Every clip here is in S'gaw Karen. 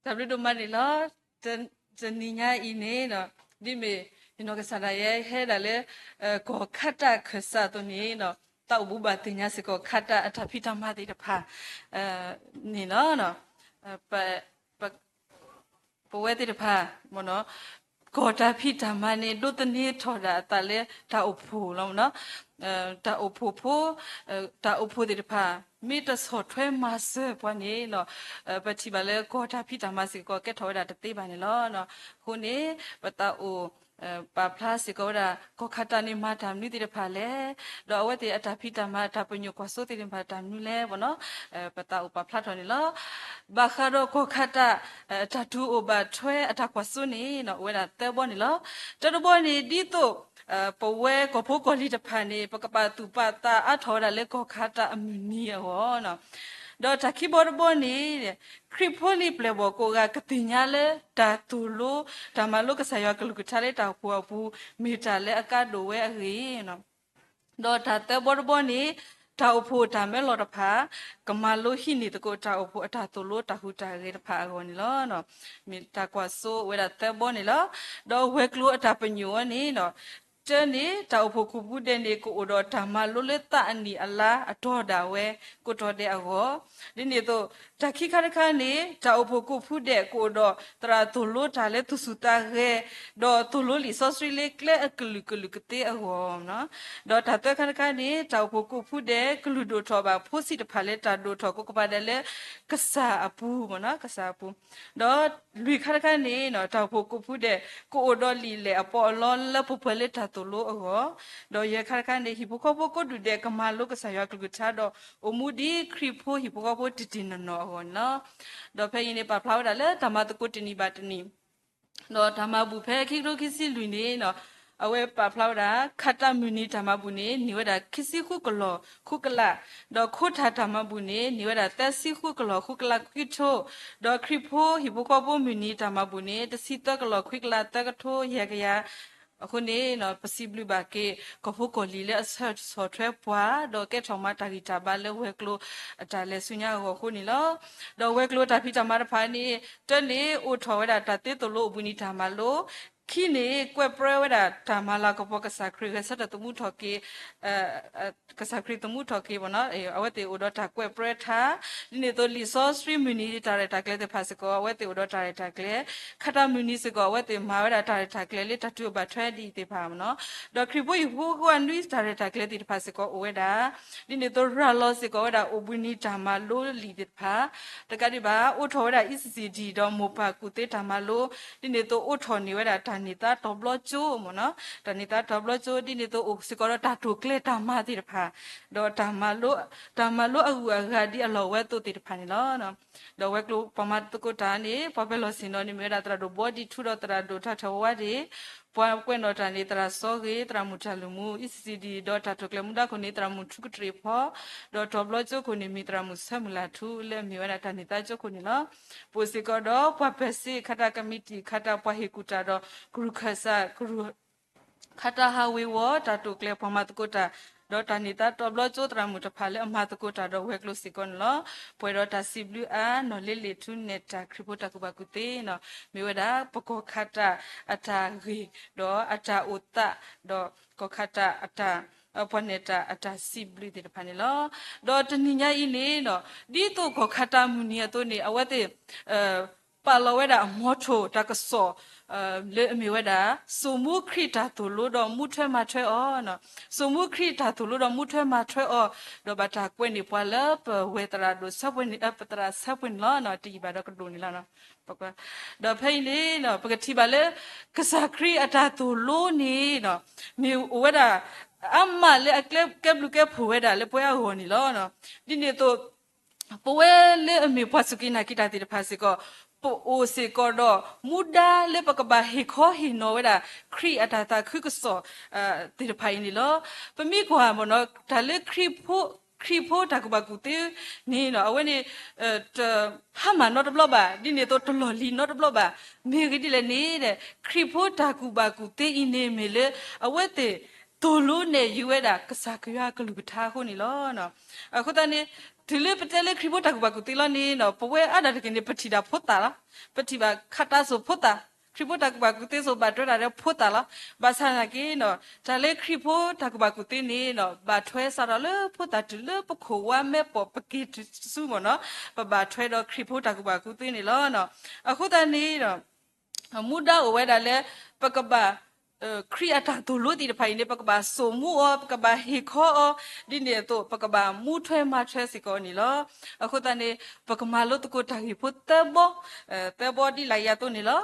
တၢ်ဘျုးဒိၣ်မးန့ၣ်လီၤ. တနံၤညါအံၤန့ၣ် ဒ်မ့ၢ် ယနီၢ်ကစၢ်ဒၣ်ယဲဟဲဒၣ်လၢ ကီၢ်ခးတၢ်ခၢၣ်စးအသိးန့ၣ် သးအိၣ်ဘူးဘၣ်သ့ၣ်ညါစ့ၢ်ကီး ခးတၢ်အတၢ်ဖံးတၢ်မၤသ့ၣ်တဖၣ်န့ၣ်လီၤ. ပဝဲသ့ၣ်တဖၣ် ကီၢ်တၢ်ဖံးတၢ်မၤန့ၣ် ဒိးသန့ၤထီၣ်ဒၣ်အသးလၢတၢ်အိၣ်ဖှိၣ်လီၤ. တၢ်အိၣ်ဖှိၣ်ဖိ တၢ်အိၣ်ဖှိၣ်သ့ၣ်တဖၣ် မ့ၢ်တဆီၣ်ထွဲမၤစၢၤပှၤန့ၣ် ပထံၣ်ဘၣ်လၢကီၢ်တၢ်ဖံးတၢ်မၤစ့ၢ်ကီး ကဲထီၣ်ဝဲဒၣ်တသ့ဘၣ်န့ၣ်လီၤ. အဃိန့ၣ် ပသးအိၣ် ပာ်ဖျါစ့ၢ်ကီးဝဲဒၣ် ကီၢ်ခးတၢ်န့ၣ် မၤတၢ်မနုၤသ့ၣ်တဖၣ်လဲၣ်, ဒီးအဝဲသ့ၣ်အတၢ်ဖံးတၢ်မၤအတၢ်ပညိၣ်ကွၢ်စိသ့ၣ်တဖၣ် တၢ်မနုၤလဲၣ် ပသးအိၣ်ပာ်ဖျါထီၣ်န့ၣ်လီၤ. ဘၣ်ဃးဒီးကီၢ်ခးတၢ် တၢ်တူၢ်အိၣ်ဘၣ်ထွဲအတၢ်ကွၢ်စိန့ၣ် အိၣ်ဝဲဒၣ်သၢဘီန့ၣ်လီၤ. တၢတဘီန့ၣ် ဒ်သိး ပဝဲကီၢ်ဖိကီၢ်လံၤတဖၣ်န့ၣ် ပကပာ်သူၣ်ပာ်သးအါထီၣ်ဝဲဒၣ်လၢကီၢ်ခးတၢ်အမုၢ်နံၤအဂီၢ် ဒီးတၢ်ခံဘီတဘီန့ၣ် ခရံာ်ဖိလံၤပျဲၢ်ဘီၣ်ကိးဂၤ ကသ့ၣ်ညါလၢတၢ်သိၣ်လိ တၢ်မၤလိကစၢ်ယွၤကလုၢ်ကထါလၢတၢ်အိၣ်ဖှိၣ်အပူၤ မ့ၢ်တၢ်လၢအကါဒိၣ်ဝဲအဂ့ၢ် ဒီးတၢ်သၢဘီတဘီန့ၣ် တၢ်အိၣ်ဖှိၣ်တၢ်မၢလီၤတဖၣ် ကမၤလိဟံးန့ၢ်သကိးတၢ်အိၣ်ဖှိၣ်အတၢ်သိၣ်လိတၢ်ဟူးတၢ်ဂဲၤတဖၣ်အဂီၢ်န့ၣ်လီၤ. မ့ၢ်တၢ်ကွၢ်စိအိၣ်ဝဲဒၣ်သၢဘီန့ၣ်လီၤ. ဒီးဝဲၤကျိၤအတၢ်ပညိၣ်အီၤန့ၣ် တၢ်န့ၣ် တၢ်အိၣ်ဖှိၣ်ကိးဖုဒဲးန့ၣ် ကအိၣ်ဒီးတၢ်မၤလိလၢသးအနံၣ်အလါအတီၤဒၣ်ဝဲ ကိးတီၤဒဲးအဂီၢ်, ဒ်န့ၣ်အသိး တၢ်ခံခါတခါန့ၣ် တၢ်အိၣ်ဖှိၣ်ကိးဖုဒဲး ကအိၣ်ဒီးသရၣ်သိၣ်လိတၢ်လၢသူၣ်စူၤသးဂဲၤ ဒီးသိၣ်လိလံာ်စီဆှံလၢကျဲအကလုာ်ကလုာ်ကသ့အဂီၢ်, ဒီးတၢ်သၢခါတခါန့ၣ် တၢ်အိၣ်ဖှိၣ်ကိးဖုဒဲး ကလုၢ်ဒိၣ်ထီၣ်ဘၣ်ဖိဆံးတဖၣ်လၢတၢ်ဒိၣ်ထီၣ်ကိးကပၤဒဲးလၢကစၢ်အပူၤ, ကစၢ်အပူၤ, ဒီးလွံၢ်ခါတခါန့ၣ် တၢ်အိၣ်ဖှိၣ်ကိးဖုဒဲး ကအိၣ်ဒီးလံာ်လဲၢ်အပီးအလီလၢပှဲၤပှဲၤလၢတၢ်သိၣ်လိအဂီၢ်, ဒီးယဲၢ်ခါတခါန့ၣ် ဟံၣ်ဖိဃီဖိကိးဒူၣ်ဒဲး ကမၤလိကစၢ်ယွၤကလုၢ်ကထါဒီး အိၣ်မူဒ်ခရံာ်ဖိဟံၣ်ဖိဃီဖိတ့ၢ်တ့ၢ်နီၢ်နီၢ်အဂီၢ်န့ၣ်လီၤ. ဒီးဖဲအံၤန့ၣ် ပာ်ဖျါဝဲဒၣ်လၢတၢ်မၤသကိးတနံၣ်ဘၣ်တနံၣ် ဒီးတၢ်မၤဘူၣ်ဖဲခံကထိခံဆံလွံၢ်န့ၣ် အဝဲပာ်ဖျါဝဲဒၣ် ခးတၢ်မုၢ်နံၤတၢ်မၤဘူၣ်န့ၣ် န့ၢ်ဝဲဒၣ်ခံဆံဃုကလီၢ်ဃုကလး, ဒီးခိတၢ်တၢ်မၤဘူၣ်န့ၣ် န့ၢ်ဝဲဒၣ်သၢဆံဃုကလီၢ်ဃုကလးခွံကထိ, ဒီးခရံာ်ဖိဟံၣ်ဖိဃီဖိမုၢ်နံၤတၢ်မၤဘူၣ်န့ၣ် တဆံသၢကလီၢ်ခွံကလးသၢကထိယဲၢ်ကယၤ, အဃိန့ၣ် ပစံးဘျုးဘၣ်က့ၤ ကီၢ်ဖိကီၢ်လံၤလၢအဆီၣ်ထွဲပှၤ ဒီးကဲထီၣ်မၤတၢ်ဂံၢ်တၢ်ဘါလၢဝဲၤကျိၤအတၢ်လဲၤဆူညါအဂီၢ်အဃိန့ၣ်လီၤ. ဒီးဝဲၤကျိၤတၢ်ဖံးတၢ်မၤတဖၣ်န့ၣ် တၢန့ၣ်အိၣ်ထီၣ်ဝဲဒၣ်တၢ်သ့သိၣ်လိအပူၤနံၤတၢ်မၤလိ, ခံန့ၣ် ကွဲးပြၢဝဲဒၣ်တၢ်မၤလၤကပီၤကစၢ်ခရံာ်ဂဲၤဆၢထၢၣ်သမူထီၣ်က့ၤ ကစၢ်ခရံာ်သမူထီၣ်က့ၤ အဝဲသ့ၣ်အိၣ်ဒီးတၢ်ကွဲးပြၢထါ, ဒ်န့ၣ်အသိးလံာ်စီဆှံမုၢ်နံၤတၢ်ရဲၣ်တၢ်ကျဲၤသ့ၣ်တဖၣ်စ့ၢ်ကီး အဝဲသ့ၣ်အိၣ်ဒီးတၢ်ရဲၣ်တၢ်ကျဲၤ, ခးတၢ်မုၢ်နံၤစ့ၢ်ကီး အဝဲသ့ၣ်မၤဝဲဒၣ်တၢ်ရဲၣ်တၢ်ကျဲၤလၢတၢ်တုၤအဘၣ်ထွဲဒ်အံၤသ့ၣ်တဖၣ်မ့ၢ်နီၤ, ဒီးခရံာ်ဖိဟံၣ်ဖိဃီဖိအနွံတၢ်ရဲၣ်တၢ်ကျဲၤသ့ၣ်တဖၣ်စ့ၢ်ကီးအိၣ်ဝဲဒၣ်, ဒ်န့ၣ်အသိးရၤလီၤစ့ၢ်ကီးဝဲဒၣ်အိၣ်ဘှံးနံၤတၢ်မၤလိလံာ်သ့ၣ်တဖၣ်, တကးဒံးဘၣ် အိၣ်ထီၣ်ဝဲဒၣ်အံၣ်စံၣ်စံၣ်ဒံၣ်ဒီးမိၢ်ပၢ်ကူၣ်သ့တၢ်မၤလိ, ဒ်န့ၣ်အသိးအိၣ်ထီၣ်န့ၢ်ဝဲဒၣ်တၢ်န့ၢ်သါတီၤဘျီကၠိမ့ၢ်နီၤ, တၢ်န့ၢ်သါတီၤဘျီကၠိ ဒ်န့ၣ်အသိးအိၣ်စ့ၢ်ကီးဒီးတၢ်တိာ်ကျဲၤတၢ်မၤသ့ၣ်တဖၣ်, ဒီး တၢ်မၤလိအဂုၤအဂၤဒ်အလီၢ်ဝဲအသိးသ့ၣ်တဖၣ်န့ၣ်လီၤ. ဒီးဝဲၤကျိၤပှၤမၤသကိးတၢ်န့ၣ် ပှၤပၢၤလီၢ်ဆ့ၣ်နီၤန့ၣ် မ့ၢ်ဝဲဒၣ်သရၣ်ဒိၣ်ဘီဒံထူဒီးသရၣ်ဒိၣ်ထၢထၢဝါဝါဒ့ၣ်, ပှၤကွဲးနီၣ်တၢ်န့ၣ် သရၣ်စီၤဂ့ၤ သရၣ်မုၣ်တၢ်လုၢ်မူ အံၣ်စံၣ်စံၣ်ဒံၣ် ဒီးတၢ်တိာ်ကျဲၤမူဒါခိၣ်န့ၣ် သရၣ်မုၣ်ထူကတြ့ၣ်ဖီ, ဒီးတီၤဘျီကၠိခိၣ်န့ၣ် မ့ၢ်သရၣ်မုၣ်ဆၢမုၢ်လၢ်ထူ လၢအမ့ၢ်ဝဲဒၣ်တၢ်န့ၢ်သါကၠိခိၣ်န့ၣ်လီၤ. ပအိၣ်စ့ၢ်ကီးဒီးပှၤပၢၤစ့ခးတၢ်ကမံးတံာ် ခးတၢ်ပှၤဟ့ၣ်ကူၣ်တၢ်ဒီးကရူၢ်ခၢၣ်စး ကရူၢ် ခးတၢ်ဟးဝ့ၤဝီၤ တၢ်တိာ်ကျဲၤပှၤမၤသကိးတၢ်, ဒီးတၢ်န့ၢ်သါတီၤဘျီကၠိသရၣ်မုၣ်တဖၣ်လၢအမၤသကိးတၢ်ဒီးဝဲၤကျိၤစ့ၢ်ကီးန့ၣ်လီၤ. ပှဲၤဒီးတၢ်စံးဘျုးအါ နီၢ်လ့လ့ၣ်ထူနဲၣ်တၢ်ခရံာ်ဖိတၢ်ကူၣ်ဘၣ်ကူၣ်သ့န့ၣ် မ့ၢ်ဝဲဒၣ်ပကီၢ်ခးတၢ်အတၢ်ဂ့ၢ် ဒီးအတၢ်အိၣ်သး ဒီးကီၢ်ခးတၢ်အတၢ် ပှၤနဲၣ်တၢ်အတၢ်စံးဘျုးသ့ၣ်တဖၣ်န့ၣ်လီၤ. ဒီးတနံၤညါအံၤန့ၣ် ဒ်သိးကီၢ်ခးတၢ်မုၢ်နံၤအသိးန့ၣ် အဝဲသ့ၣ် ပာ်လီၤဝဲဒၣ်အမီထိၣ်တၢ်ကစီၣ် လၢအမ့ၢ်ဝဲဒၣ် စိာ်မူခရံာ်တၢ်သိၣ်လိဒီးမူထွဲမၤထွဲအီၤ, စိာ်မူခရံာ်တၢ်သိၣ်လိဒီးမူထွဲမၤထွဲအီၤ, ဒီးဘၣ်တၢ်ကွဲးန့ၢ်ပှၤလၢပဝဲၢ်သရၣ်ဒိၣ်ဆၢပှဲၤန့ၣ် ပသရၣ်ဆၢပှဲၤန့ၣ်လီၤ. တယံာ်ဘၣ်ဒီးကဒိၣ်န့ၣ်လီၤ. ဒီးဖဲအံၤန့ၣ် ပကထံၣ်ဘၣ်လၢ ကစၢ်ခရံာ်အတၢ်သိၣ်လိန့ၣ် မ့ၢ်အိၣ်ဝဲဒၣ် အါမးလၢအကဲဘျုးကဲဖှိၣ်ဝဲဒၣ်လၢပဝဲအဂီၢ်န့ၣ်လီၤ. ဒ်န့ၣ်အသိး ပဝဲလၢအမ့ၢ်ပှၤစူၢ်က့ၤနာ်က့ၤတၢ်သ့ၣ်တဖၣ်စ့ၢ်ကီး ပအိၣ်စ့ၢ်ကီးဒီး မူဒါလၢပကဘၣ်ဟ့ၣ်ခီဟ့ၣ်နီၤဝဲဒၣ် ခရံာ်အတၢ်သးခုကစီၣ်သ့ၣ်တဖၣ်အံၤန့ၣ်လီၤ. ပမ့ၢ်ကွၢ်မ့ၢ်နီၤ တၢ်လၢ ခရံာ်ဖိတၢ်ကူၣ်ဘၣ်ကူၣ်သ့န့ၣ် အဝဲန့ၣ် တဟါမၢ်နီတဘျီဘၣ်, ဒ်န့ၣ်အသိးတလီၢ်လံၤနီတဘျီဘၣ်. မ့ၢ်ဂ့ၢ်ဒ်လဲၣ်န့ၣ် ခရံာ်ဖိတၢ်ကူၣ်ဘၣ်ကူၣ်သ့အံၤန့ၣ် မ့ၢ်လၢအဝဲသ့ၣ်သိၣ်လိနဲၣ်ယုၤဝဲဒၣ် ကစၢ်ယွၤကလုၢ်ကထါအဃိန့ၣ်လီၤ. အဃိသတးန့ၣ် တုၤလၢပတဲလၢခရံာ်ဖိတၢ်ကူၣ်ဘၣ်ကူၣ်သ့လီၤန့ၣ်နီၤ ပဝဲအါဒၣ်တက့ၢ်န့ၣ် ပထံၣ်ဒၣ်ဖိသၣ်လီၤ. ပထံၣ်ဘၣ်ခးတၢ်စိၣ်ဖိသၣ်, ခရံာ်ဖိတၢ်ကူၣ်ဘၣ်ကူၣ်သ့စိၤဘၣ်ထွဲဒၣ်ဒီးဖိသၣ်လီၤ. ဘၣ်ဆၣ်သနာ်က့နီၤ တၢ်လၢခရံာ်ဖိတၢ်ကူၣ်ဘၣ်ကူၣ်သ့န့ၣ်နီၤ ဘၣ်ထွဲစးထီၣ်လၢဖိသၣ်တုၤလၢပခိၣ်ဝါမဲပိာ်ပက့ၤတုၤဆူမ့ၢ်နီၤ ပဘၣ်ထွဲဒီးခရံာ်ဖိတၢ်ကူၣ်ဘၣ်ကူၣ်သ့န့ၣ်လီၤ. အဃိသတးန့ၣ် မူဒါအိၣ်ဝဲဒၣ်လၢ ပကဘၣ် ခရံာ်အတၢ်သိၣ်လိသ့ၣ်တဖၣ်အံၤန့ၣ် ပကဘၣ်စိာ်မူအီၤ, ပကဘၣ်ဟ့ၣ်ခီအီၤ, ဒ်န့ၣ်အသိး ပကဘၣ်မူထွဲမၤထွဲစ့ၢ်ကီးန့ၣ်လီၤ. အဃိသတးန့ၣ် ပကမၤလိသကိးတၢ်ဂ့ၢ်ဖိသၢဘီ, သၢဘီဒ်လၢယၤအသိးန့ၣ်လီၤ.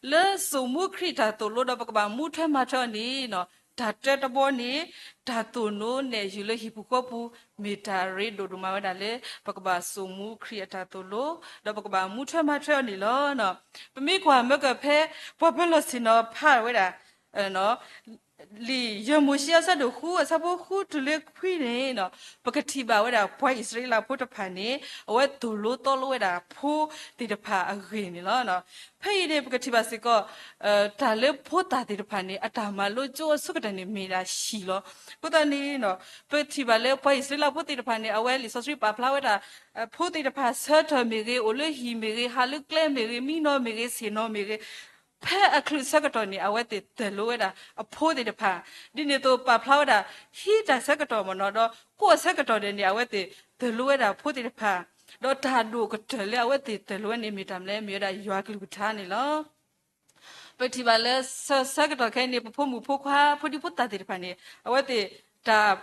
လၢစိာ်မူခရံာ်တၢ်သိၣ်လိဒီးပကဘၣ်မူထွဲမၤထွဲအီၤန့ၣ် တၢ်တၢတဘီန့ၣ် တၢ်သိၣ်နိနဲၣ်ယုာ်လၢဟံၣ်ပူၤဃီပူၤ မ့ၢ်တၢ်ရ့ဒိၣ်ဒိၣ်မးဝဲဒၣ်လၢ ပကဘၣ်စိာ်မူခရံာ်အတၢ်သိၣ်လိ ဒီးပကဘၣ်မူထွဲမၤထွဲအီၤန့ၣ်လီၤ. ပမ့ၢ်ကွၢ်မၢကၢၢ်ဖဲ ပှၤပၢၤလီၢ်ဆ့ၣ်နီၤဖးဝဲဒၣ် လံာ်ယဲၢ်မိၤၡ့အဆၢဒိၣ်ဃု အဆၢဖိဃုတုၤလၢခွံန့ၣ် ပကထံၣ်ဘၣ်ဝဲဒၣ်ပှၤအံၣ်စရ့လးဖိတဖၣ်န့ၣ် အဝဲသိၣ်လိသီလိဝဲဒၣ်ဖိသ့ၣ်တဖၣ်အဂ့ၢ်န့ၣ်လီၤ. ဖဲအံၤန့ၣ် ပကထံၣ်ဘၣ်စ့ၢ်ကီး တၢ်လၢဖိသၣ်သ့ၣ်တဖၣ်န့ၣ် အတၢ်မၤလိကၠိအဆိကတၢၢ်န့ၣ်မ့ၢ်ဒၣ်ဟံၣ်လီၤ. အဃိသတးန့ၣ် ပထံၣ်ဘၣ်လၢပှၤအံၣ်စရ့လးဖိသ့ၣ်တဖၣ်န့ၣ် အဝဲလံာ်စီဆှံပာ်ဖျါဝဲဒၣ် ဖိသ့ၣ်တဖၣ်ဆၢထၢၣ်မ့ၢ်ဂ့ၤ, အိၣ်လၢဟံၣ်မ့ၢ်ဂ့ၤ, ဟးလၢကျဲမ့ၢ်ဂ့ၤ, မံနီၤမ့ၢ်ဂ့ၤ, ဆ့ၣ်နီၤမ့ၢ်ဂ့ၤ, ဖဲအချုးဆၢကတီၢ်န့ၣ် အဝဲသ့ၣ်သိၣ်လိဝဲဒၣ်အဖိသ့ၣ်တဖၣ်, ဒ်န့ၣ်အသိးပာ်ဖျါဝဲဒၣ် ဟံးတၢ်ဆၢကတီၢ်မ့ၢ်နီၤ ဒီးကိးဆၢကတီၢ်ဒဲးန့ၣ် အဝဲသ့ၣ်သိၣ်လိဝဲဒၣ်ဖိသ့ၣ်တဖၣ်, ဒီးတၢ်ဒိၣ်ကတၢၢ်လၢအဝဲသ့ၣ်သိၣ်လိဝဲန့ၣ် မ့ၢ်တၢ်မနုၤလဲၣ် မ့ၢ်ဝဲဒၣ်ယွၤကလုၢ်ကထါန့ၣ်လီၤ. ပထံၣ်ဘၣ်လၢဆၢဆၢကတီၢ်ခဲအံၤန့ၣ် ပဖိမုၣ်ဖိခွါ ဖိဒံဖိသၣ်သ့ၣ်တဖၣ်န့ၣ် အဝဲသ့ၣ်တၢ်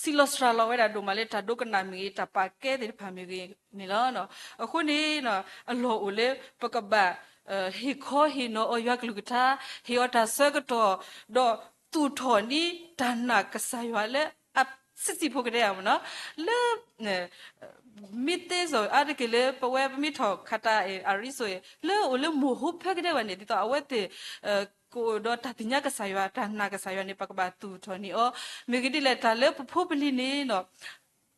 စံးလီၤစှၤလီၤဝဲဒၣ်ဒိၣ်မးလၢတၢ်ဒိကနၣ်မ့ၢ်ဂ့ၤ, တၢ်ပာ်ကဲသ့ၣ်တဖၣ်မ့ၢ်ဂ့ၤန့ၣ်လီၤ. အဃိန့ၣ် အလီၢ်အိၣ်လၢပကဘၣ် ဟ့ၣ်ခီဟ့ၣ်နီၤအီၤယွၤကလုၢ်ကထါ, ဟ့ၣ်အီၤတၢ်ဆၢကတီၢ်, ဒီးသူၣ်ထီၣ်န့ၢ်တၢ်နာ်ကစၢ်ယွၤလၢအဆံးဆံးဖိကဒဲဧါမ့ၢ်နီၤ, လၢ မ့ၢ်သ့စီၤအါတက့ၢ်လၢပဝဲပမ့ၢ်ထီၣ်ခးတၢ်အံၤအရံစိၤအံၤ လၢအိၣ်လၢမိၢ်ဟိဖၢကဒဲဝဲန့ၣ် ဒ်သိးအဝဲသ့ၣ် ကအိၣ်ဒီးတၢ်သ့ၣ်ညါကစၢ်ယွၤ တၢ်နာ်ကစၢ်ယွၤန့ၣ် ပကဘၣ်သူၣ်ထီၣ်န့ၢ်အီၤ, မ့ၢ်ဂ့ၤဒ်လဲၣ် တၢ်လၢပဖိပလံၤန့ၣ်နီၤ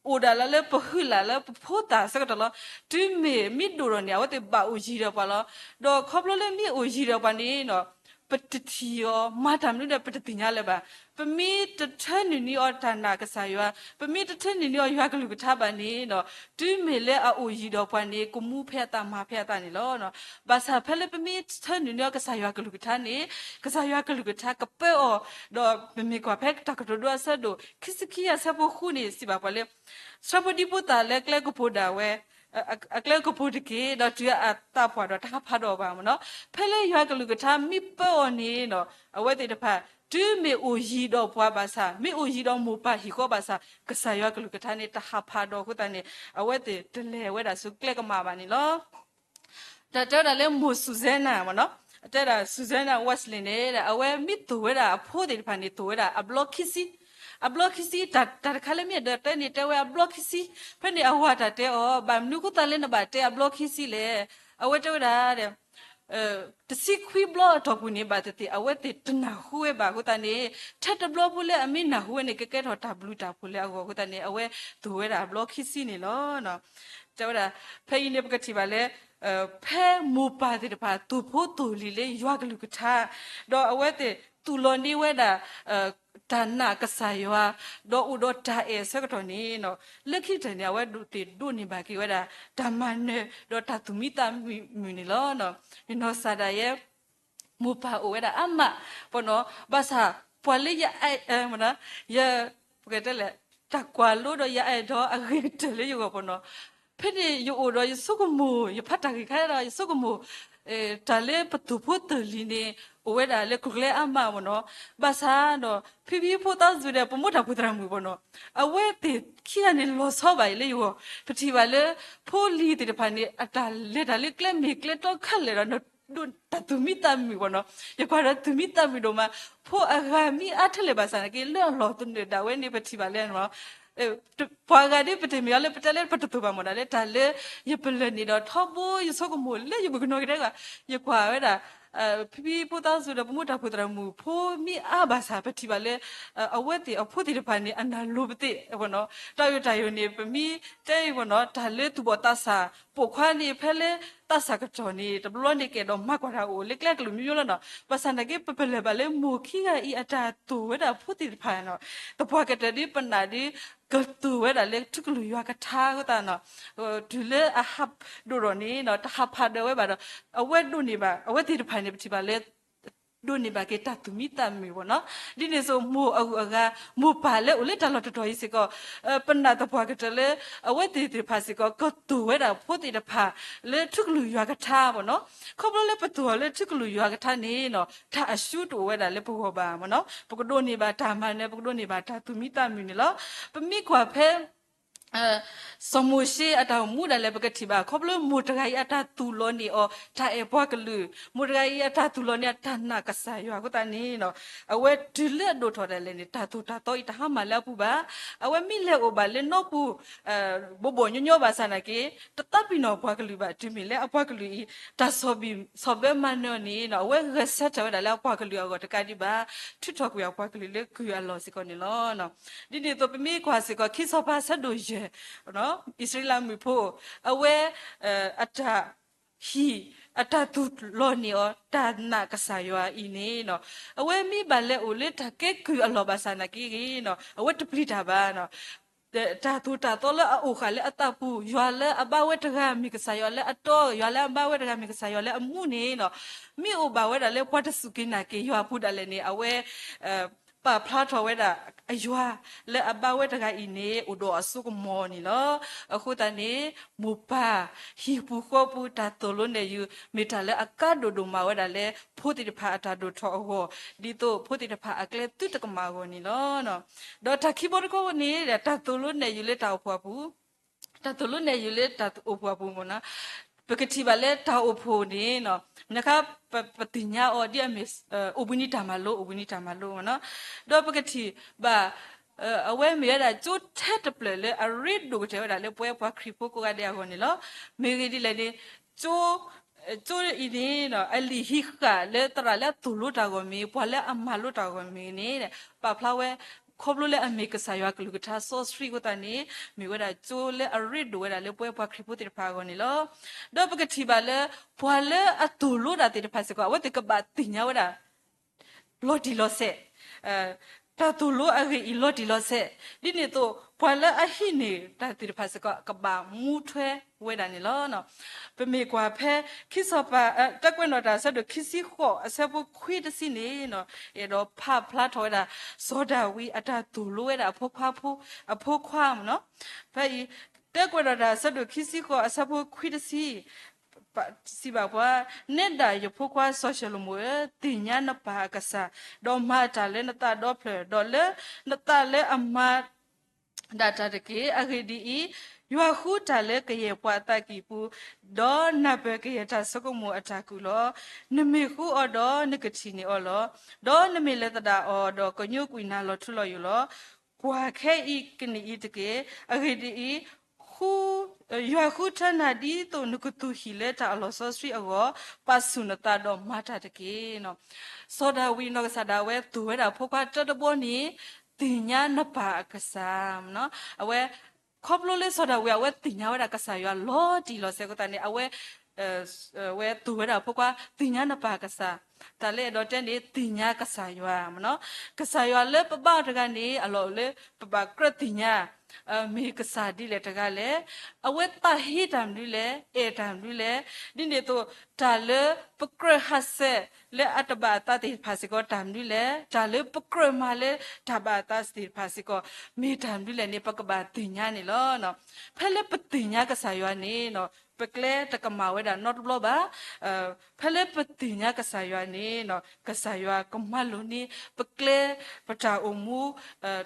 အိၣ်ဒၣ်လၢလၢပဟုလၢ်လၢပဖိသၣ်ဆၢကတီၢ်လီၤ. တုၤမ့ၢ်မ့ၢ်ဒိၣ်ထီၣ်န့ၣ် အဝဲသ့ၣ်ဘၣ်အိၣ်ယံၤဒီးပှၤလီၤ. ဒီးခီဖျိလၢမ့ၢ်အိၣ်ယံၤဒီးပှၤန့ၣ်နီၤ ပတထံၣ်အီၤ မၤတၢ်မနုၤဒီးပတသ့ၣ်ညါလၢၤဘၣ်. ပမ့ၢ်တထၢနုာ်န့ၢ်အီၤတၢ်နာ်ကစၢ်ယွၤ, ပမ့ၢ်တထၢနုာ်န့ၢ်အီၤယွၤကလုၢ်ကထါဘၣ်န့ၣ်နီၤ တုၤမ့ၢ်လၢအအိၣ်ယံၤဒီးပှၤန့ၣ် ကမူဖဲအသးမၤဖဲအသးန့ၣ်လီၤ. ဘၣ်ဆၣ်ဖဲလၢပမ့ၢ်ထၢနုာ်န့ၢ်အီၤကစၢ်ယွၤကလုၢ်ကထါန့ၣ် ကစၢ်ယွၤကလုၢ်ကထါကပၢအီၤ, ဒီးပမ့ၢ်ကွၢ်ဖဲတၢ်ကတိၤဒိအဆၢဒိၣ် ခံဆံခံအဆၢဖိဃုန့ၣ် စံးဘၣ်ပှၤလၢ ဆှၢဖိဒံဖိသၣ်လၢကျဲကပူၤဒၣ်ဝဲ အကျဲကပူၤတက့ၢ်, ဒီးတုၤအသးပှၢ်ဒီးတဟးဖးဒီးအီၤဘၣ်မ့ၢ်နီၤ. ဖဲလၢယွၤကလုၢ်ကထါမ့ၢ်ပၢအီၤန့ၣ်နီၤ အဝဲသ့ၣ်တဖၣ် တုၤမ့ၢ်အိၣ်ယံၤဒီးပှၤဘၣ်ဆၣ် မ့ၢ်အိၣ်ယံၤဒီးမိၢ်ပၢ်ဟံၣ်ဃီဘၣ်ဆၣ် ကစၢ်ယွၤကလုၢ်ကထါန့ၣ် တဟးဖးဒီးအဃိသတးန့ၣ် အဝဲသ့ၣ်တလဲၤဝဲဒၣ်ဆူကျဲကမၣ်ဘၣ်န့ၣ်လီၤ. တၢ်တဲဝဲဒၣ်လၢမိၢ်စူၣ်စဲနၤမ့ၢ်နီၤ, အတဲဒၣ်စူၣ်စဲနၤ Wesley န့ၣ် အဝဲမ့ၢ်သိၣ်ဝဲဒၣ်အဖိသ့ၣ်တဖၣ်န့ၣ် သိၣ်ဝဲဒၣ်အဘျီခံဆံ, အဘျီခံဆံ တၢ်တခါလၢမ့ၢ်အဒၢးတဲန့ၣ် တဲဝဲအဘျီခံဆံ, ဖဲန့ၣ်အဝၤတၢ်တဲအီၤ ဘၣ်မနုၤဃိသတးလၢနဘၣ်တဲအဘျီခံဆံလဲၣ်, အဝဲတဲဝဲဒၣ် တဆံခွံဘျီအတီၢ်ပူၤန့ၣ် ဘၣ်သ့ၣ်သ့ၣ် အဝဲသ့ၣ်တနၢ်ဟူဝဲဘၣ်အဃိသတးန့ၣ် ထဲတဘျီဖိလၢအမ့ၢ်နၢ်ဟူဝဲန့ၣ် ကကဲထီၣ်တၢ်ဘျုးတၢ်ဖှိၣ်လၢအဂီၢ်အဃိသတးန့ၣ် အဝဲသိၣ်ဝဲဒၣ်အဘျီခံဆံန့ၣ်လီၤ. တဲဝဲဒၣ် ဖဲအံၤန့ၣ် ပကထံၣ်ဘၣ်လၢ ဖဲမိၢ်ပၢ်သ့ၣ်တဖၣ် သိၣ်ဖိသိၣ်လံၤလၢယွၤကလုၢ်ကထါ ဒီးအဝဲသ့ၣ်သူၣ်လီၤန့ၢ်ဝဲဒၣ် တၢ်နာ်ကစၢ်ယွၤ ဒီးအိၣ်ဒီးတၢ်အဲၣ်အဆၢကတီၢ်န့ၣ် လၢခံကတၢၢ်န့ၣ် အဝဲသ့ၣ်ဒိးန့ၢ်ဘၣ်က့ၤဝဲဒၣ် တၢ်မၤနၢၤ ဒီးတၢ်သူၣ်မံသးမုာ်န့ၣ်လီၤ. ယနီၢ်စၢ်ဒၣ်ယဲ မိၢ်ပၢ်အိၣ်ဝဲဒၣ်အါမး ပနီၤ ဘၣ်ဆၣ် ပှၤလၢယအဲၣ် ယ ပကတဲလဲၣ် တၢ်ကွၢ်လိဒီးယအဲၣ်ဒိးအဂ့ၤကတၢၢ်လၢယဂီၢ်ပနီၤ ဖဲန့ၣ်ယအိၣ်ဒီးယဆိကမိၣ် ယဖးတၢ်ဂ့ၢ်ခါဒီး ယဆိကမိၣ် တၢ်လၢပသိၣ်ဖိသိၣ်လံၤန့ၣ် အိၣ်ဝဲဒၣ်လၢကျိၤကျဲအါမးပနီၤ ဘၣ်ဆၣ်ဒီး ဖံဖံဖိသးစူၤဒီး ပမိၢ်တၢ်ဖှိၣ်သရၣ်မုၣ်ပနီၤ အဝဲသ့ၣ်ခံဂၤန့ၣ်လီၤဆီဘၣ်အံၤလၢယဂီၢ် ပထံၣ်ဘၣ်လၢ ဖိလံၤသ့ၣ်တဖၣ်န့ၣ် အတၢ်လဲၤတၢ်လၢကျဲမ့ၢ်ကျဲတီခဲလၢာ်ဒီး တၢ်သူၣ်မံသးမုာ်ပနီၤ ယကွၢ်ဒီးသူၣ်မံသးမုာ်ဒိၣ်မး ဖိအဂၤမ့ၢ်အါထဲလဲၣ်ဘၣ်ဆၣ်နာ်က့ လၢအလီၢ်သနၢၣ်ဒၣ်ဝဲန့ၣ် ပထံၣ်ဘၣ်လၢ ပှၤဂၤဒ်ပတမ့ၢ်အီၤလၢ ပတဲလၢပတသိၣ်ဘၣ်မ့ၢ်ဒၣ်လၢ တၢ်လၢယပလၢၢ်န့ၣ်ဒီး ထီဘိယဆိကမိၣ်လၢယဘုၣ်ကနီၤကဒဲကီး ယကွၢ်ဝဲဒၣ် ဖံဖံဖိသးစူၤဒီး ပမိၢ်တၢ်ဖိသရၣ်မုၣ်ဖိမ့ၢ်အါဘၣ်ဆၣ် ပထံၣ်ဘၣ်လၢ အဝဲသ့ၣ်အဖိသ့ၣ်တဖၣ်န့ၣ် အနၢ်လိၤပသ့ၣ်နီၤ. တၢ်အံၤတၢ်အံၤန့ၣ် ပမ့ၢ်တဲအံၤနီၤ တၢ်လၢသူၣ်ဘီၣ်သးစၢ်ပိာ်ခွါန့ၣ် ဖဲလၢသးစၢ်ကတီၢ်န့ၣ် တဘျီန့ၣ်ကဲဒီးမၤကွၢ်တၢ်အိၣ်လၢကျဲကလုာ်မ့ၢ်မ့ၢ်လီၤနီၤ. ဘၣ်ဆၣ်သနာ်က့ ပပလၢၢ်ဘၣ်လၢမိၢ်ခံဂၤအံၤအတၢ်သိၣ်ဝဲဒၣ်ဖိသ့ၣ်တဖၣ်နီၤ သပှၢ်ကတၢၢ်ဒ်ပနာ်ဒ် ကသိၣ်ဝဲဒၣ်လၢထူကလုာ်ယွၤကထါအဃိသတးနီၤ တုၤလၢအဟးဒိၣ်ထီၣ်န့ၣ်နီၤ တဟးဖးဒိၣ်ဝဲဘၣ်ဒီး အဝဲဒိးန့ၢ်ဘၣ် အဝဲသ့ၣ်တဖၣ်န့ၣ် ပထံၣ်ဘၣ်လၢ ဒိးန့ၢ်ဘၣ်က့ၤတၢ်သူၣ်မံသးမုာ်ဘၣ်နီၤ. ဒ်န့ၣ်အသိး မိၢ်အဂုၤအဂၤ မိၢ်ပၢ်လၢအိၣ်လၢတၢ်လီၢ်တတီၤအံၤစ့ၢ်ကီး ပနာ်သပှၢ်ကတၢၢ်လၢ အဝဲသ့ၣ်သ့ၣ်တဖၣ်စ့ၢ်ကီး ကသိၣ်ဝဲဒၣ်ဖိသ့ၣ်တဖၣ် လၢထူကလုာ်ယွၤကထါဘၣ်နီၤ. ခီဖျိလၢပသိၣ်အီၤလၢထူကလုာ်ယွၤကထါန့ၣ်နီၤ တၢ်အရှုံးတအိၣ်ဝဲဒၣ်လၢပဂီၢ်ဘၣ်မ့ၢ်နီၤ. ပကဒိးန့ၢ်ဘၣ်တၢ်မၤနၢၤ ပကဒိးန့ၢ်ဘၣ်တၢ်သူၣ်မံသးမုာ်န့ၣ်လီၤ. ပမ့ၢ်ကွၢ်ဖဲ စီၤမိၤၡ့အတၢ်အိၣ်မူဒၣ်လဲာ် ပကထံၣ်ဘၣ် ခီဖျိမိၢ်တဂၤအံၤအတၢ်သူၣ်လီၤန့ၢ်အီၤ တၢ်အဲၣ်ပှၤကလုာ်, မိၢ်တဂၤအံၤအတၢ်သူၣ်လီၤန့ၢ်အတၢ်နာ်ကစၢ်ယွၤအဃိသတးန့ၣ်နီၤ အဝဲတုၤလၢအဒိၣ်ထီၣ်ဒၣ်လဲာ်န့ၣ် တၢ်သိၣ်တၢ်သီအံၤတဟါမၢ်လၢအပူၤဘၣ်. အဝဲမ့ၢ်လဲၤအိၣ်ဘၣ်လၢနီၢ်ပူၤ ဘိးဘိးညီညီဘၣ်ဆၣ်သနာ်က့ တသးပ့ၤနီၣ်ပှၤကလုာ်ဘၣ် တုၤမ့ၢ်လၢအပှၤကလုာ်အံၤ တၢ်ဆီၣ်ဘံၣ်ဆီၣ်ဘၢမၤနၢၤအီၤန့ၣ်နီၤ အဝဲဂဲၤဆၢထၢၣ်ဝဲဒၣ်လၢအပှၤကလုာ်အဂီၢ်တကးဒံးဘၣ် ထုးထီၣ်ကွံာ်အပှၤကလုာ်လၢကုၢ်အလီၢ်စ့ၢ်ကီးန့ၣ်လီၤ. ဒ်န့ၣ်အသိး ပမ့ၢ်ကွၢ်စ့ၢ်ကီး ခံစီၤပၤအဆၢဒိၣ်ယဲၢ် အံၣ်စရ့လးမုၣ်ဖိ အဝဲ အတၢ်ဟံၣ် အတၢ်သူၣ်လီၤန့ၢ်အီၤ တၢ်နာ်ကစၢ်ယွၤအံၤန့ၣ်နီၤ အဝဲမ့ၢ်ဘၣ်လဲၤအိၣ်လၢတၢ်ကဲကုၢ်အလီၢ်ဘၣ်ဆၣ်သနာ်က့ဂ့ၤနီၤ အဝဲတပျံၤတၢ်ဘၣ်နီၤ တၢ်သိၣ်တၢ်သီလၢအအိၣ်ဃာ်လၢအသးပူၤ ယွၤလၢအဘါဝဲတဂၤမ့ၢ်ကစၢ်ယွၤလၢအတီ ယွၤလၢအဘါဝဲတဂၤမ့ၢ်ကစၢ်ယွၤလၢအမူန့ၣ်နီၤ မ့ၢ်အိၣ်ဘၣ်ဝဲဒၣ်လၢပှၤတစူၢ်က့ၤနာ်က့ၤယွၤအပူၤဒၣ်လဲာ်န့ၣ် အဝဲ ပာ်ဖျါထီၣ်ဝဲဒၣ်အယွၤလၢအဘါဝဲတဂၤအံၤန့ၣ် အိၣ်ဒီးအစိကမီၤန့ၣ်လီၤ. အဃိသတးန့ၣ် မိၢ်ပၢ် ဟံၣ်ပူၤဃီပူၤ တၢ်သိၣ်လိနဲၣ်ယုၤ မ့ၢ်တၢ်လၢအကါဒိၣ်ဒိၣ်မးဝဲဒၣ်လၢ ဖိသ့ၣ်တဖၣ်အတၢ်ဒိၣ်ထီၣ်အဂီၢ် ဒ်သိးဖိသ့ၣ်တဖၣ်အကျဲသုတကမၣ်အဂီၢ်န့ၣ်လီၤ. ဒီးတၢ်ခံဘီတခီန့ၣ် တၢ်သိၣ်လိနဲၣ်ယုၤလၢတၢ်အိၣ်ဖှိၣ်အပူၤ တၢ်သိၣ်လိနဲၣ်ယုၤလၢတၢ်အိၣ်ဖှိၣ်အပူၤမ့ၢ်နီၤ ပကထံၣ်ဘၣ်လၢတၢ်အိၣ်ဖှိၣ်န့ၣ် နခါ ပသ့ၣ်ညါအီၤဒ်အမ့ၢ် အိၣ်ဘှံးနံၤတၢ်မၤလိ အိၣ်ဘှံးနံၤတၢ်မၤလိမ့ၢ်နီၤ ဒီးပကထံၣ်ဘၣ် အဝဲမ့ၢ်ဝဲဒၣ်ကၠိထဲတဖျၢၣ်လၢအရ့ဒိၣ်ကတၢၢ်ဝဲဒၣ်လၢပဝဲပှၤခရံာ်ဖိကိးဂၤဒဲးအဂီၢ်န့ၣ်လီၤ. မ့ၢ်ဂ့ၢ်ဒ်လဲၣ်န့ၣ် ကၠိ ကၠိအံၤန့ၣ် အလံာ်ဟံးဃာ်လၢသရၣ်လၢအသိၣ်လိတၢ်အဂီၢ်မ့ၢ် ပှၤလၢအမၤလိတၢ်အဂီၢ်မ့ၢ်န့ၣ် ပာ်ဖျါဝဲ ခီဖျိလၢအမ့ၢ်ကစၢ်ယွၤကလုၢ်ကထါစီဆှံအဃိသတးန့ၣ် မ့ၢ်ဝဲဒၣ်ကၠိလၢအရ့ဒိၣ်ဝဲဒၣ်လၢပဝဲပှၤခရံာ်ဖိသ့ၣ်တဖၣ်အဂီၢ်န့ၣ်လီၤ. ဒီးပကထံၣ်ဘၣ်လၢ ပှၤလၢအသိၣ်လိတၢ်သ့ၣ်တဖၣ်စ့ၢ်ကီး အဝဲသ့ၣ်ကဘၣ်သ့ၣ်ညါဝဲဒၣ် လီၤတံၢ်လီၤဆဲး တၢ်သိၣ်လိအဂ့ၢ်အံၤလီၤတံၢ်လီၤဆဲး ဒ်န့ၣ်အသိး ပှၤလၢအဟံးန့ၢ်တၢ်သ့ၣ်တဖၣ်စ့ၢ်ကီး ကဘၣ်မူထွဲဝဲဒၣ်န့ၣ်လီၤ. ပမ့ၢ်ကွၢ်ဖဲ ခံစီၤပၤ တၢ်ကွဲးနီၣ်တၢ်အဆၢဒိၣ်ခံဆံဃိး အဆၢဖိခွံတဆံန့ၣ် အဲၣ်ဒိးဖးဖျါထီၣ်ဝဲဒၣ် စီၤဒၤဝံးအတၢ်သိၣ်လိဝဲဒၣ်အဖိခွါဖိ အဖိခွါမ့ၢ်နီၤ ဖဲအံၤ တၢကွဲးနီၣ်တၢ်အဆၢဒိၣ်ခံဆံဃိး အဆၢဖိခွံတဆံ စံးဘၣ်ပှၤ, နဲဒၣ်ယဖိခွါစီၤၡလိၤမိၣ်ဧၢ, သ့ၣ်ညါနပၢ်အကစၢ်, ဒီးမၤတၢ်လၢနသးဒီဖျၢၣ်, ဒီးလၢနသးလၢအမၤဒၣ်တၢ်တက့ၢ်. အဂ့ၢ်ဒ်အံၤ, ယွၤဃုတၢ်လၢကယဲၢ်ပှၤအသးကံၢ်ပူၤ, ဒီးနၢ်ပၢၢ်ကယဲၢ်တၢ်ဆိကမိၣ်အတၢ်ကူၣ်လီၤ. နမ့ၢ်ဃုအီၤဒီးနကထံၣ်န့ၢ်အီၤလီၤ. ဒီးနမ့ၢ်လဲၤသဒၣ်အီၤဒီးကညိကွံာ်နၤလီၤထူလီၤယိာ်လီၤ. ကွၢ်ခဲအံၤကနံၣ်အံၤတက့ၢ်. အဂ့ၢ်ဒ်အံၤ, ယွၤဃုထၢနၤဒ်သိးနကသူၣ်ဟံၣ်လၢတၢ်အလီၢ်စီဆှံအဂီၢ်, ပာ်ဆူၣ်နသးဒီးမၤတၢ်တက့ၢ်. စီၤဒၤဝံးနီၢ်ကစၢ်ဒၣ်ဝဲသူၣ်ဝဲဒၣ်ဖိခွါတၢတဘီန့ၣ် သ့ၣ်ညါနပၢ်အကစၢ်, အဝဲ ခီဖျိလၢစီၤဒၤဝံးအဝဲသ့ၣ်ညါဝဲဒၣ်ကစၢ်ယွၤလီၤတံၢ်လီၤဆဲးအဃိသတးန့ၣ် အဝဲ အဝဲသူၣ်ဝဲဒၣ်ဖိခွါ သ့ၣ်ညါနပၢ်ကစၢ်, တၢ်လၢအဲၣ်ဒိးတဲန့ၣ် သ့ၣ်ညါကစၢ်ယွၤမ့ၢ်နီၤ, ကစၢ်ယွၤလၢပဘါအီၤတဂၤန့ၣ် အလီၢ်အိၣ်လၢပဘၣ်ကြၢးသ့ၣ်ညါ မ့ၢ်ကစၢ်ဒ်လဲၣ်တဂၤလဲၣ်, အဝဲသးဟ့တၢ်မနုၤလဲၣ်, အဲၣ်တၢ်မနုၤလဲၣ်, ဒ်န့ၣ်အသိး တၢ်လၢပကြၢးဟးဆှဲးလၢအတဘၣ်အသးသ့ၣ်တဖၣ်စ့ၢ်ကီးတၢ်မနုၤလဲၣ်, တၢ်လၢပကြၢးမၤလၢတၢ်ဘၣ်အသးသ့ၣ်တဖၣ်စ့ၢ်ကီး မ့ၢ်တၢ်မနုၤလဲၣ်န့ၣ် ပကဘၣ်သ့ၣ်ညါန့ၣ်လီၤ. ဖဲလၢပသ့ၣ်ညါကစၢ်ယွၤန့ၣ် ပကျဲတကမၣ်ဝဲဒၣ်နီတဘျီဘၣ်. ဖဲလၢပသ့ၣ်ညါကစၢ်ယွၤန့ၣ် ကစၢ်ယွၤကမၤလိာ်န့ၢ် ပကျဲပတၢ်အိၣ်မူ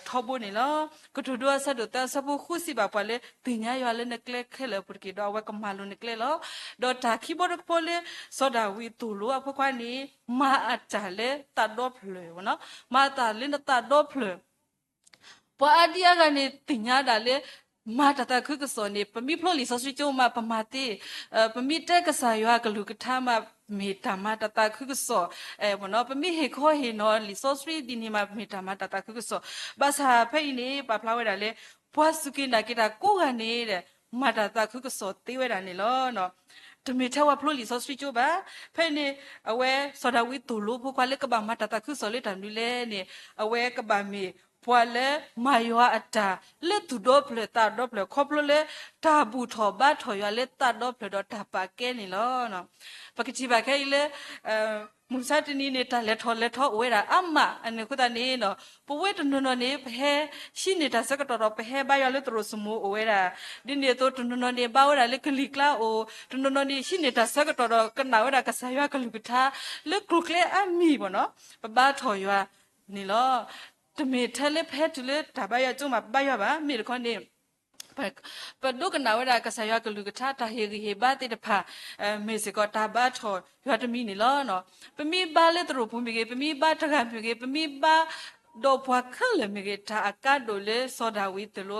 ထီဘိန့ၣ်လီၤ. ကတိၤဒိအဆၢဒိၣ်သၢအဆၢဖိဃုစံးဘၣ်ပှၤလၢ သ့ၣ်ညါယွၤလၢနကျဲခဲလၢာ်အပူၤတက့ၢ်ဒီး အဝဲကမၤလိာ်နကျဲလီၤ. ဒီးတၢ်ခံဘီတခီလၢ စီၤဒၤဝံးသိၣ်လိအဖိခွါန့ၣ် မၤအတၢ်လၢသးဒီဖျၢၣ်, မၤအတၢ်လၢနသးဒီဖျၢၣ် ပှၤအါဒံအါဂၤန့ၣ်သ့ၣ်ညါဒၣ်လၢ မၤတၢ်သးခုကစီၣ်န့ၣ် ပမ့ၢ်ဖျိလံာ်စီဆှံကၠိမး ပမၤသ့, ပမ့ၢ်တဲကစၢ်ယွၤကလုၢ်ကထါမး မ့ၢ်တၢ်မၤတၢ်သးခုကစီၣ်, ပမ့ၢ်ဟ့ၣ်ခီဟ့ၣ်နီၤလံာ်စီဆှံဒ်န့ၣ်မး မ့ၢ်တၢ်မၤတၢ်သးခုကစီၣ်. ဘၣ်ဆၣ်ဖဲအံၤန့ၣ် ပာ်ဖျါဝဲဒၣ်လၢ ပှၤစူၢ်က့ၤနာ်က့ၤတၢ်ကိးဂၤန့ၣ် မၤတၢ်သးခုကစီၣ်သ့ဝဲဒၣ်န့ၣ်လီၤ. တမ့ၢ်ထဲပှၤဖျိလံာ်စီဆှံကၠိဘၣ်. ဖဲန့ၣ် အဝဲစီၤဒၤဝံးသိၣ်လိဖိခွါလၢကဘၣ်မၤတၢ်သးခုကစီၣ်လၢတၢ်မနုၤလဲၣ်န့ၣ် အဝဲကဘၣ်မ့ၢ်ပှၤလၢမၤယွၤအတၢ် လၢသူၣ်ဒီဖျၢၣ်သးဒီဖျၢၣ် ခီဖျိလၢ တၢ်ဘူၣ်ထီၣ်ဘါထီၣ်ယွၤလၢသးဒီဖျၢၣ်ဒီးတၢ်ပာ်ကဲန့ၣ်လီၤ. ပကထံၣ်ဘၣ်ခဲအံၤလၢ မုၢ်မဆါတနံၤန့ၣ် တၢ်လဲၤထီၣ်လဲၤထီအိၣ်ဝဲဒၣ်အါမး အန့ၣ်အဃိသတးန့ၣ် ပဝဲတနီၤနီၤန့ၣ် ပဟဲဟံးန့ၢ်တၢ်ဆၢကတီၢ်ဒီး ပဟဲဘါယွၤလၢသရိာ်စမိၤအိၣ်ဝဲဒၣ်, ဒ်န့ၣ်အသိးတနီၤနီၤန့ၣ် ဘါဝဲဒၣ်လၢကလံၤကျါအိၣ်, တနီၤနီၤန့ၣ် ဟံးန့ၢ်တၢ်ဆၢကတီၢ်ဒီး ကနၣ်ဝဲဒၣ်ကစၢ်ယွၤကလုၢ်ကထါ လၢကျိၤကျဲအါမံၤဘၣ်နီၤ ပဘါထီၣ်ယွၤန့ၣ်လီၤ. တမ့ၢ်ထဲလၢပဟဲတုၤလၢတၢ်ဘါယွၤကၠိမး ပဘါယွၤဘၣ်. မ့ၢ်တခီန့ၣ် ပဒိကနၣ်ဝဲဒၣ်ကစၢ်ယွၤကလုၢ်ကထါ တၢ်ဟ့ၣ်ဂံၢ်ဟ့ၣ်ဘါသ့ၣ်တဖၣ် မ့ၢ်စ့ၢ်ကီးတၢ်ဘါထီၣ်ယွၤတမံၤန့ၣ်လီၤ. ပမ့ၢ်ဘါလၢသရိာ်ပူၤမ့ၢ်ဂ့ၤ, ပမ့ၢ်ဘါတဂၤမ့ၢ်ဂ့ၤ, ပမ့ၢ်ဘါဒီးပှၤခဲလၢာ်မ့ၢ်ဂ့ၤ, တၢ်အကါဒိၣ်လၢစီၤဒၤဝံးသိၣ်လိ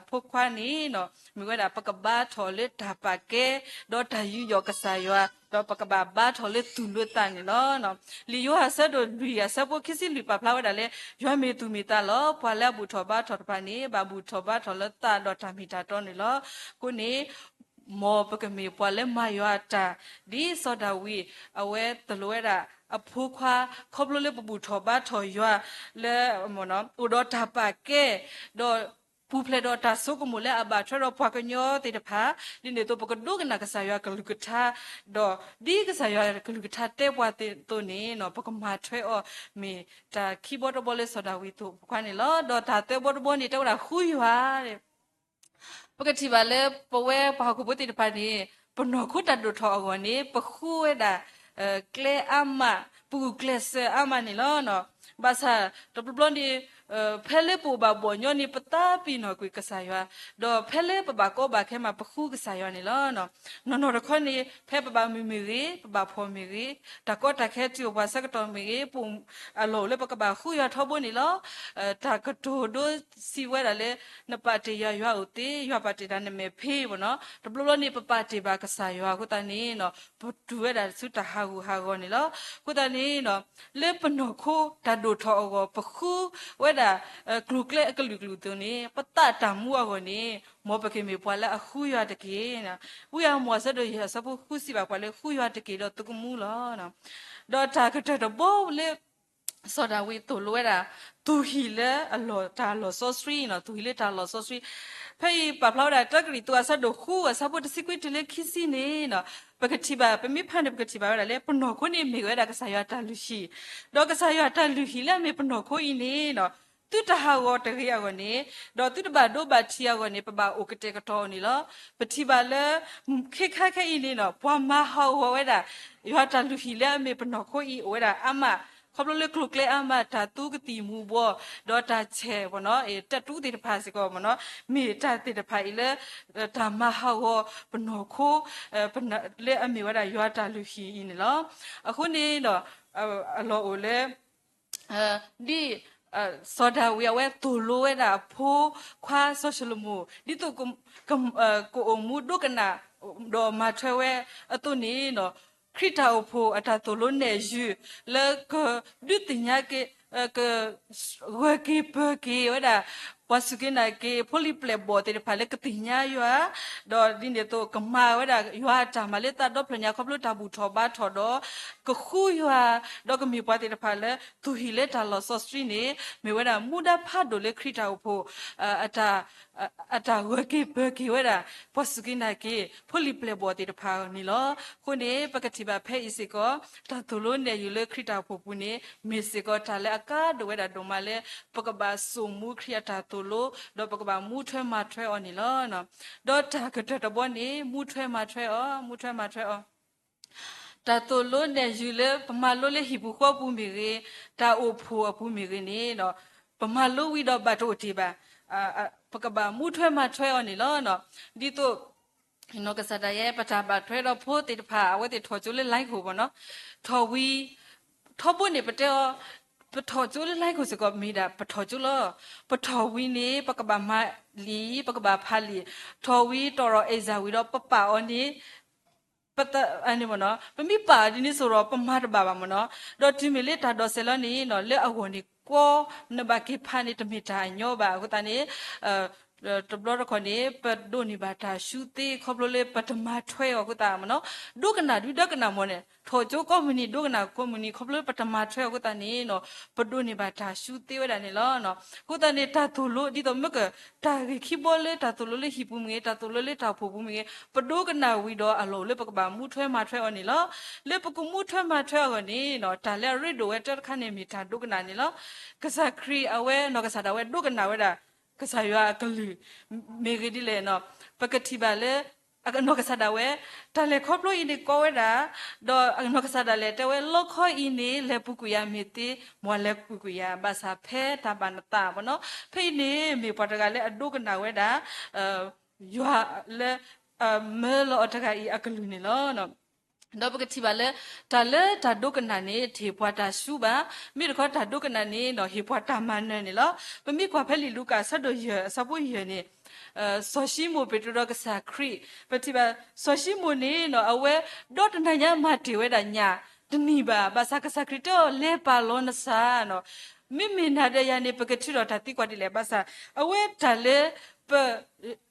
ဖိခွါန့ၣ် မ့ၢ်ဝဲဒၣ်ပကဘါထီၣ်လၢတၢ်ပာ်ကဲ ဒီးတၢ်ယူးယီၣ်ကစၢ်ယွၤ, ဒီးပကဘၣ်ဘါထီၣ်လၢသူၣ်လၢသးန့ၣ်လီၤ. လံာ်ယိၤဟၣ်အဆၢဒိၣ်လွံၢ်အဆၢဖိခံဆံလွံၢ်ပာ်ဖျါဝဲဒၣ်လၢ ယွၤမ့ၢ်သူၣ်မ့ၢ်သးလီၤ. ပှၤလၢအဘူၣ်ထီၣ်ဘါထီၣ်တဖၣ်န့ၣ် ဘၣ်ဘူၣ်ထီၣ်ဘါထီၣ်လၢသးဒီးတၢ်မ့ၢ်တၢ်တီန့ၣ်လီၤ. အဃိန့ၣ် မ်ပကမ့ၢ်ပှၤလၢမၤယွၤအတၢ် ဒ်စီၤဒၤဝံး အဝဲသိၣ်လိဝဲဒၣ်အဖိခွါ ခီဖျိလၢပဘူၣ်ထီၣ်ဘါထီၣ်ယွၤလၢ အိၣ်ဒီးတၢ်ပာ်ကဲ ဒီးပူၤဖျဲးဒီးတၢ်ဆိကမိၣ်လၢအဘၣ်ထွဲဒီးပှၤကညီသ့ၣ်တဖၣ်, ဒ်န့ၣ်အသိးပကဒိကနၣ်ကစၢ်ယွၤကလုၢ်ကထါ, ဒီးဒ်ကစၢ်ယွၤကလုၢ်ကထါတဲပှၤအသိးန့ၣ် ပကမၤထွဲအီၤ မ့ၢ်တၢ်ခံဘီတဘီလၢစီၤဒၤဝံးသိၣ်ဖိခွါန့ၣ်လီၤ. ဒီးတၢ်သၢဘီတဘီန့ၣ် တဲဝဲဒၣ်ဃုယွၤ ပကထံၣ်ဘၣ်လၢပဝဲပှၤဟီၣ်ခိၣ်ဖိသ့ၣ်တဖၣ်န့ၣ် ပနီၢ်ခိတၢ်ဒိၣ်ထီၣ်အဂီၢ်န့ၣ် ပဃုဝဲဒၣ် ကျဲအါမး, ပဂုာ်ကျဲးစၢးအါမးန့ၣ်လီၤ. ဘၣ်ဆၣ်တဘျီဘျီန့ၣ် ဖဲလၢပအိၣ်ဘၣ်ဘီၣ်ညီန့ၣ် ပသးပ့ၤနီၣ်ကွံာ်ကစၢ်ယွၤ, ဒီးဖဲလၢပဘၣ်ကီဘၣ်ခဲမး ပဃုကစၢ်ယွၤန့ၣ်လီၤ. နီၢ်နီၢ်တခီန့ၣ် ဖဲပဘၣ်မုာ်မ့ၢ်ဂ့ၤ, ပဘၣ်ဖှီၣ်မ့ၢ်ဂ့ၤ, တၢ်ကီတၢ်ခဲတုၤအိၣ်ပှၤဆၢကတီၢ်မ့ၢ်ဂ့ၤ, ပအလီၢ်အိၣ်လၢပကဘၣ်ဃုယွၤထီဘိန့ၣ်လီၤ. တၢ်ကတိၤဒိစံးဝဲဒၣ်လၢ နပာ်တ့ၢ်ယွၤ ယွၤအိၣ်သ့, ယွၤပာ်တ့ၢ်တၢ်နမဲာ်ဖ့ဘၣ်နီၤ. တဘျီဘျီန့ၣ် ပပာ်တ့ၢ်ဘၣ်ကစၢ်ယွၤအဃိသတးန့ၣ် ပတုၤဝဲဒၣ်ဆူတၢ်ဟးဂူာ်ဟးဂီၤန့ၣ်လီၤ. အဃိသတးန့ၣ် လၢပနီၢ်ခိတၢ်ဒိၣ်ထီၣ်အဂီၢ် ပဃုဝဲဒၣ် ကျိၤကျဲအကလုာ်ကလုာ်အသိးန့ၣ် ပသးတၢ်မူအဂီၢ်န့ၣ် မ်ပကမ့ၢ်ပှၤလၢအဃုယွၤတက့ၢ်. ဝံအၤမိၣ်အဆၢဒိၣ်ယဲၢ်အဆၢဖိဃုစံးဘၣ်ပှၤလၢ ဃုယွၤတက့ၢ်ဒီးသုကမူလီၤ. ဒီးတၢ်ကတၢၢ်တဘီလၢ စီၤဒၤဝံးသိၣ်လိဝဲဒၣ် သူၣ်ဟံၣ်လၢအလီၢ် တၢ်လီၢ်စီဆှံနီၤ, သူၣ်ဟံၣ်လၢတၢ်လီၢ်စီဆှံ. ဖဲအံၤပာ်ဖျါဝဲဒၣ် တၢကရံၣ်သူးအဆၢဒိၣ်ဃုအဆၢဖိတဆံခွံတုၤလၢခံဆံန့ၣ် ပကထံၣ်ဘၣ် ပမ့ၢ်ဖးန့ၣ် ပကထံၣ်ဘၣ်ဝဲဒၣ်လၢ ပနီၢ်ခိန့ၣ်မ့ၢ်ဝဲဒၣ်ကစၢ်ယွၤတၢ်လုၢ်ဟံၣ်, ဒီးကစၢ်ယွၤတၢ်လုၢ်ဟံၣ်လၢအမ့ၢ်ပနီၢ်ခိအံၤန့ၣ် သုတဟးဂီၤတဂ့ၤအဂီၢ်န့ၣ် ဒီးသုတဘၣ်ဒိဘၣ်ထံးအဂီၢ်န့ၣ် ပဘၣ်အိၣ်ကတဲာ်ကတီၤအီၤန့ၣ်လီၤ. ပထံၣ်ဘၣ်လၢ ခဲခါခဲအံၤန့ၣ် ပှၤမၤဟးဂီၤဝဲဒၣ် ယွၤတၢ်လုၢ်ဟံၣ်လၢအမ့ၢ်ပနီၢ်ခိအံၤအိၣ်ဝဲဒၣ်အါမး, ခီဖျိလၢကျိၤကျဲအါမး တၢ်သူကသံၣ်မူၤဘှီး ဒီးတၢ်ဆဲး တၢ်တူၢ်သ့ၣ်တဖၣ်စ့ၢ်ကီး မ့ၢ်တၢ်သ့ၣ်တဖၣ်အံၤလၢ တၢ်မၤဟးဂီၤပနီၢ်ခိ လၢအမ့ၢ်ဝဲဒၣ်ယွၤတၢ်လုၢ်ဟံၣ်အံၤန့ၣ်လီၤ. အဃိန့ၣ်ဒီး အလီၢ်အိၣ်လၢ ဒ် စီၤဒၤဝံးအဝဲသိၣ်လိဝဲဒၣ်အဖိခွါစီၤၡလိၤမိၣ် ဒ်သိး ကအိၣ်မူဒိကနၣ် ဒီးမၤထွဲဝဲအသိးန့ၣ် ခရံာ်တၢ်အိၣ်ဖှိၣ်အတၢ်သိၣ်လိနဲၣ်ယုာ် လၢကဒုးသ့ၣ်ညါက့ၤ က ဂၢၢ်က့ၤပၢၤက့ၤဝဲဒၣ် ပှၤစူၢ်က့ၤနာ်က့ၤ ဖိလံၤပျဲၢ်ဘီၣ်သ့ၣ်တဖၣ်လၢကသ့ၣ်ညါယွၤ, ဒီးဒ်န့ၣ်အသိး ကမၤဝဲဒၣ်ယွၤအတၢ်မၤလၢသးဒီဖျၢၣ်ညါခီဖျိတၢ်ဘူၣ်ထီၣ်ဘါထီၣ်ဒီး ကဃုယွၤ, ဒီးကမ့ၢ်ပှၤသ့ၣ်တဖၣ်လၢ သူၣ်ဟံၣ်လၢတၢ်လီၢ်စီဆှံန့ၣ် မ့ၢ်ဝဲဒၣ်မူဒါဖးဒိၣ်လၢခရံာ်တၢ်အိၣ်ဖှိၣ် အတၢ်ဂၢၢ်က့ၤပၢၤက့ၤဝဲဒၣ် ပှၤစူၢ်က့ၤနာ်က့ၤ ဖိလံၤပျဲၢ်ဘီၣ်သ့ၣ်တဖၣ်န့ၣ်လီၤ. အဃိန့ၣ် ပကထံၣ်ဘၣ်ဖဲအံၤစ့ၢ်ကီး တၢ်သိၣ်လိနဲၣ်ယုာ်လၢခရံာ်တၢ်အိၣ်ဖှိၣ်ပူၤန့ၣ် မ့ၢ်စ့ၢ်ကီးတၢ်လၢအကါဒိၣ်ဝဲဒၣ်ဒိၣ်မးလၢ ပကဘၣ်စိာ်မူခရံာ်အတၢ်သိၣ်လိ ဒီးပကဘၣ်မူထွဲမၤထွဲအီၤန့ၣ်လီၤ. ဒီးတၢ်ကတၢၢ်တဘီန့ၣ် မူထွဲမၤထွဲအီၤ, မူထွဲမၤထွဲအီၤ တၢ်သိၣ်လိနဲၣ်ယုာ်လၢပမၤလိလၢဟံၣ်ပူၤဃီပူၤမ့ၢ်ဂ့ၤ, တၢ်အိၣ်ဖှိၣ်အပူၤမ့ၢ်ဂ့ၤန့ၣ် ပမၤလိဝံၤဒီးဘၣ်တအိၣ်တ့ၢ်ဘၣ်, ပကဘၣ်မူထွဲမၤထွဲအီၤန့ၣ်လီၤ. ဒ်သိး ကစၢ်ဒၣ်ယဲ ပတၢ်ဘၣ်ထွဲဒီးဖိသ့ၣ်တဖၣ် အဝဲသ့ၣ်ထီၣ်ကၠိလၢ လိုင်းခိၣ် ဘၣ်နီၤ, ထီၣ်ဝံၤ ထီဘိန့ၣ်ပတဲအီၤ ပထီၣ်ကၠိလၢ လါခိၣ် စ့ၢ်ကီးမ့ၢ်ဒၣ် ပထီၣ်ကၠိလီၤ. ပထီၣ်ဝံၤန့ၣ် ပကဘၣ်မၤလံာ်, ပကဘၣ်ဖးလံာ်, ထီၣ်ဝံၤတီၢ်ရီၣ်အဲၣ်စၢ်ဝံၤဒီး ပပာ်အီၤန့ၣ် ပမ့ၢ်ပာ်အီၤဒ်န့ၣ်စိဒီး ပမၤတဘၣ်ဘၣ်မ့ၢ်နီၤ. ဒီးတုၤမ့ၢ်လၢတၢ်ဒိးစဲးလီၤန့ၣ်နီၤ လၢအဂီၢ်န့ၣ် ကွီနဘၣ်က့ၤဖးန့ၣ် တမ့ၢ်တၢ်အညီဘၣ်. အဃိသတးန့ၣ် တဘျီတခီၣ်န့ၣ် ပဒိးန့ၢ်ဘၣ်တၢ်ဆူသ့ ခီဖျိလၢပတမၤထွဲအီၤအဃိသတးမ့ၢ်နီၤ. ဒိကနၣ်ဒုးဒိကနၣ်မ့ၢ်န့ၣ် ထီၣ်ကၠိကိးမုၢ်နံၤ ဒိကနၣ်ကိးမုၢ်နံၤ ခီဖျိလၢပတမၤထွဲအဃိသတးန့ၣ်နီၤ ပဒိးန့ၢ်ဘၣ်တၢ်ဆူသ့ဝဲဒၣ်န့ၣ်လီၤ. အဃိသတးန့ၣ် တၢ်သိၣ်လိဒ်သိးမ့ၢ်က တၢ်ဂ့ၢ်ခံဘီလၢတၢ်သိၣ်လိလၢဟံၣ်ပူၤမ့ၢ်ဂ့ၤ တၢ်သိၣ်လိလၢတၢ်အိၣ်ဖှိၣ်ပူၤမ့ၢ်ဂ့ၤ ပဒိးကနၣ်ဝံၤဒီးအလီၢ်အိၣ်လၢပကဘၣ်မူထွဲမၤထွဲအီၤန့ၣ်လီၤ. လၢပကမူထွဲမၤထွဲအဂီၢ်န့ၣ်နီၤ တၢ်လၢအရ့ဒိၣ်ဝဲတၢတခါန့ၣ် မ့ၢ်တၢ်ဒိကနၣ်န့ၣ်လီၤ. ကစၢ်ခရံာ်အဝဲ နီၢ်ကစၢ်ဒၣ်ဝဲဒိကနၣ်ဝဲဒၣ် ကစၢ်ယွၤအကလုၢ် မ့ၢ်ဂ့ၤဒ်လဲၣ်နီၤ ပကထံၣ်ဘၣ်လၢ နီၢ်ကစၢ်ဒၣ်ဝဲ တၢ်လဲၤခီဖျိအံၤန့ၣ်ကီဝဲဒၣ် ဒီးနီၢ်ကစၢ်ဒၣ်လဲာ်တဲဝဲ လီခီအံၤန့ၣ် လဲၤပူၤကွံာ်ယၤမ့ၢ်သ့ မ်လဲၤပူၤကွံာ်ယၤ ဘၣ်ဆၣ်ဖဲတၢ်ဘၣ်နသးမ့ၢ်နီၤ. ဖဲအံၤန့ၣ် မ့ၢ်ပှၤတဂၤလၢအဒိကနၣ်ဝဲဒၣ် ယွၤလၢ မၢလီၤအီၤတဂၤအံၤအကလုၢ်န့ၣ်လီၤ. ဒီးပကထံၣ်ဘၣ်လၢ တၢ်လၢတၢ်ဒိကနၣ်န့ၣ် တဟ့ၣ်ပှၤတၢ်ဆူဘၣ်. မ့ၢ်တခီတၢ်ဒိကနၣ်န့ၣ်နီၤ ဟ့ၣ်ပှၤတၢ်မၤနၢၤန့ၣ်လီၤ. ပမ့ၢ်ကွၢ်ဖဲလံာ်လူၤကၣ်အဆၢဒိၣ်ယဲၢ် အဆၢဖိယဲၢ်န့ၣ် စီၤၡံမိၣ်ပ့းတရူးဒီးကစၢ်ခရံာ် ပထံၣ်ဘၣ် စီၤၡံမိၣ်န့ၣ်နီၤ အဝဲ ဒီတနၤညါမၤတ့ၢ်ဝဲဒၣ်ညၣ်တနံၤဘၣ်. ဘၣ်ဆၣ်ကစၢ်ခရံာ်တဲအီၤ လဲၤပာ်လီၤနသးနီၤ. မ့မ့ၢ်နၤဒီးယၤန့ၣ် ပကထုးထီၣ်တၢ်သံကွၢ်ဒ်လဲၣ်. ဘၣ်ဆၣ် အဝဲတၢ်လၢ ပ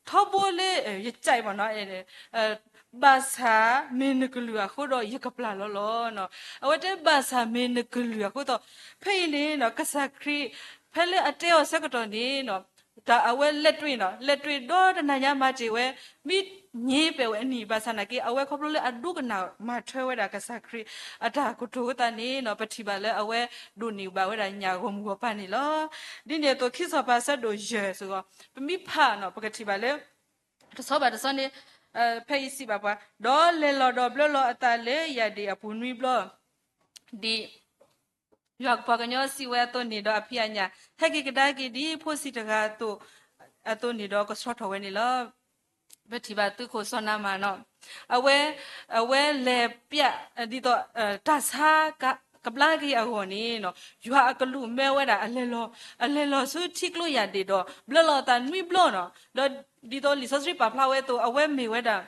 ထီဘိလၢ ယကၠဲးမ့ၢ်နီၤ ဘၣ်ဆၣ်မ့ၢ်နကလုၢ်အဃိဒီး ယကပျၢ်လီၤလီၤနီၤ. အဝဲတဲဘၣ်ဆၣ်မ့ၢ်နကလုၢ်အဃိဒီး ဖဲအံၤန့ၣ်နီၤ ကစၢ်ခရံာ် ဖဲလၢအတဲအီၤဆၢကတီၢ်န့ၣ်နီၤ တၢ်အဝဲလဲၤတွံၢ်နီၤ လဲၤတွံၢ်ဒီတနၤညါမၤတ့ၢ်ဝဲ မ့ၢ်ညါပှဲၤဝဲအနံၣ် ဘၣ်ဆၣ်နာ်က့ အဝဲခီဖျိလၢအဒိကနၣ်မၤထွဲဝဲဒၣ်ကစၢ်ခရံာ် အတၢ်ကတိၤအဃိသတးန့ၣ်နီၤ ပထံၣ်ဘၣ်လၢအဝဲဒိးန့ၢ်ဘၣ်ဝဲဒၣ်ညၣ်ဂီၢ်မုၢ်ဂီၢ်ပၤန့ၣ်လီၤ. ဒ်န့ၣ်အသိး ခံစီၤပၤအဆၢဒိၣ်ယဲၢ်စ့ၢ်ကီး ပမ့ၢ်ဖးနီၤ ပကထံၣ်ဘၣ်လၢ တဆီဘၣ်တဆီန့ၣ် ဖဲအံၤစံးဘၣ်ပှၤ ဒီးလဲၤလီၤဒီးဘျၢလီၤအသးလၢယၣ်ဒ့ၣ်အပူၤနွံဘျီ ဒ်ယွၤပှၤကညီစံးဝဲအသိးန့ၣ်ဒီးအဖံးအညၣ် ဟဲက့ၤကဒါက့ၤဒ်ဖိဆံးတဂၤအသိး အသိးန့ၣ်ဒီးကဆှီထီၣ်ဝဲန့ၣ်လီၤ. ပထံၣ်ဘၣ်သုးခိၣ်စီၤနၤမၣ်နီၤ အဝဲ အဝဲလဲၤပျး ဒ်သိး တၢ်ဆါ ကဘျါက့ၤအဂီၢ်န့ၣ်နီၤ ယွၤအကလူးမၢဝဲဒၣ် အလဲၤလီၤ အလဲၤလီၤဆူထံကျိယၣ်ဒ့ၣ်ဒီး ဘျၢလီၤအသးနွံဘျီနီၤ ဒီးဒ်သိးလံာ်စီဆှံပာ်ဖျါဝဲအသိး အဝဲမ့ၢ်ဝဲဒၣ်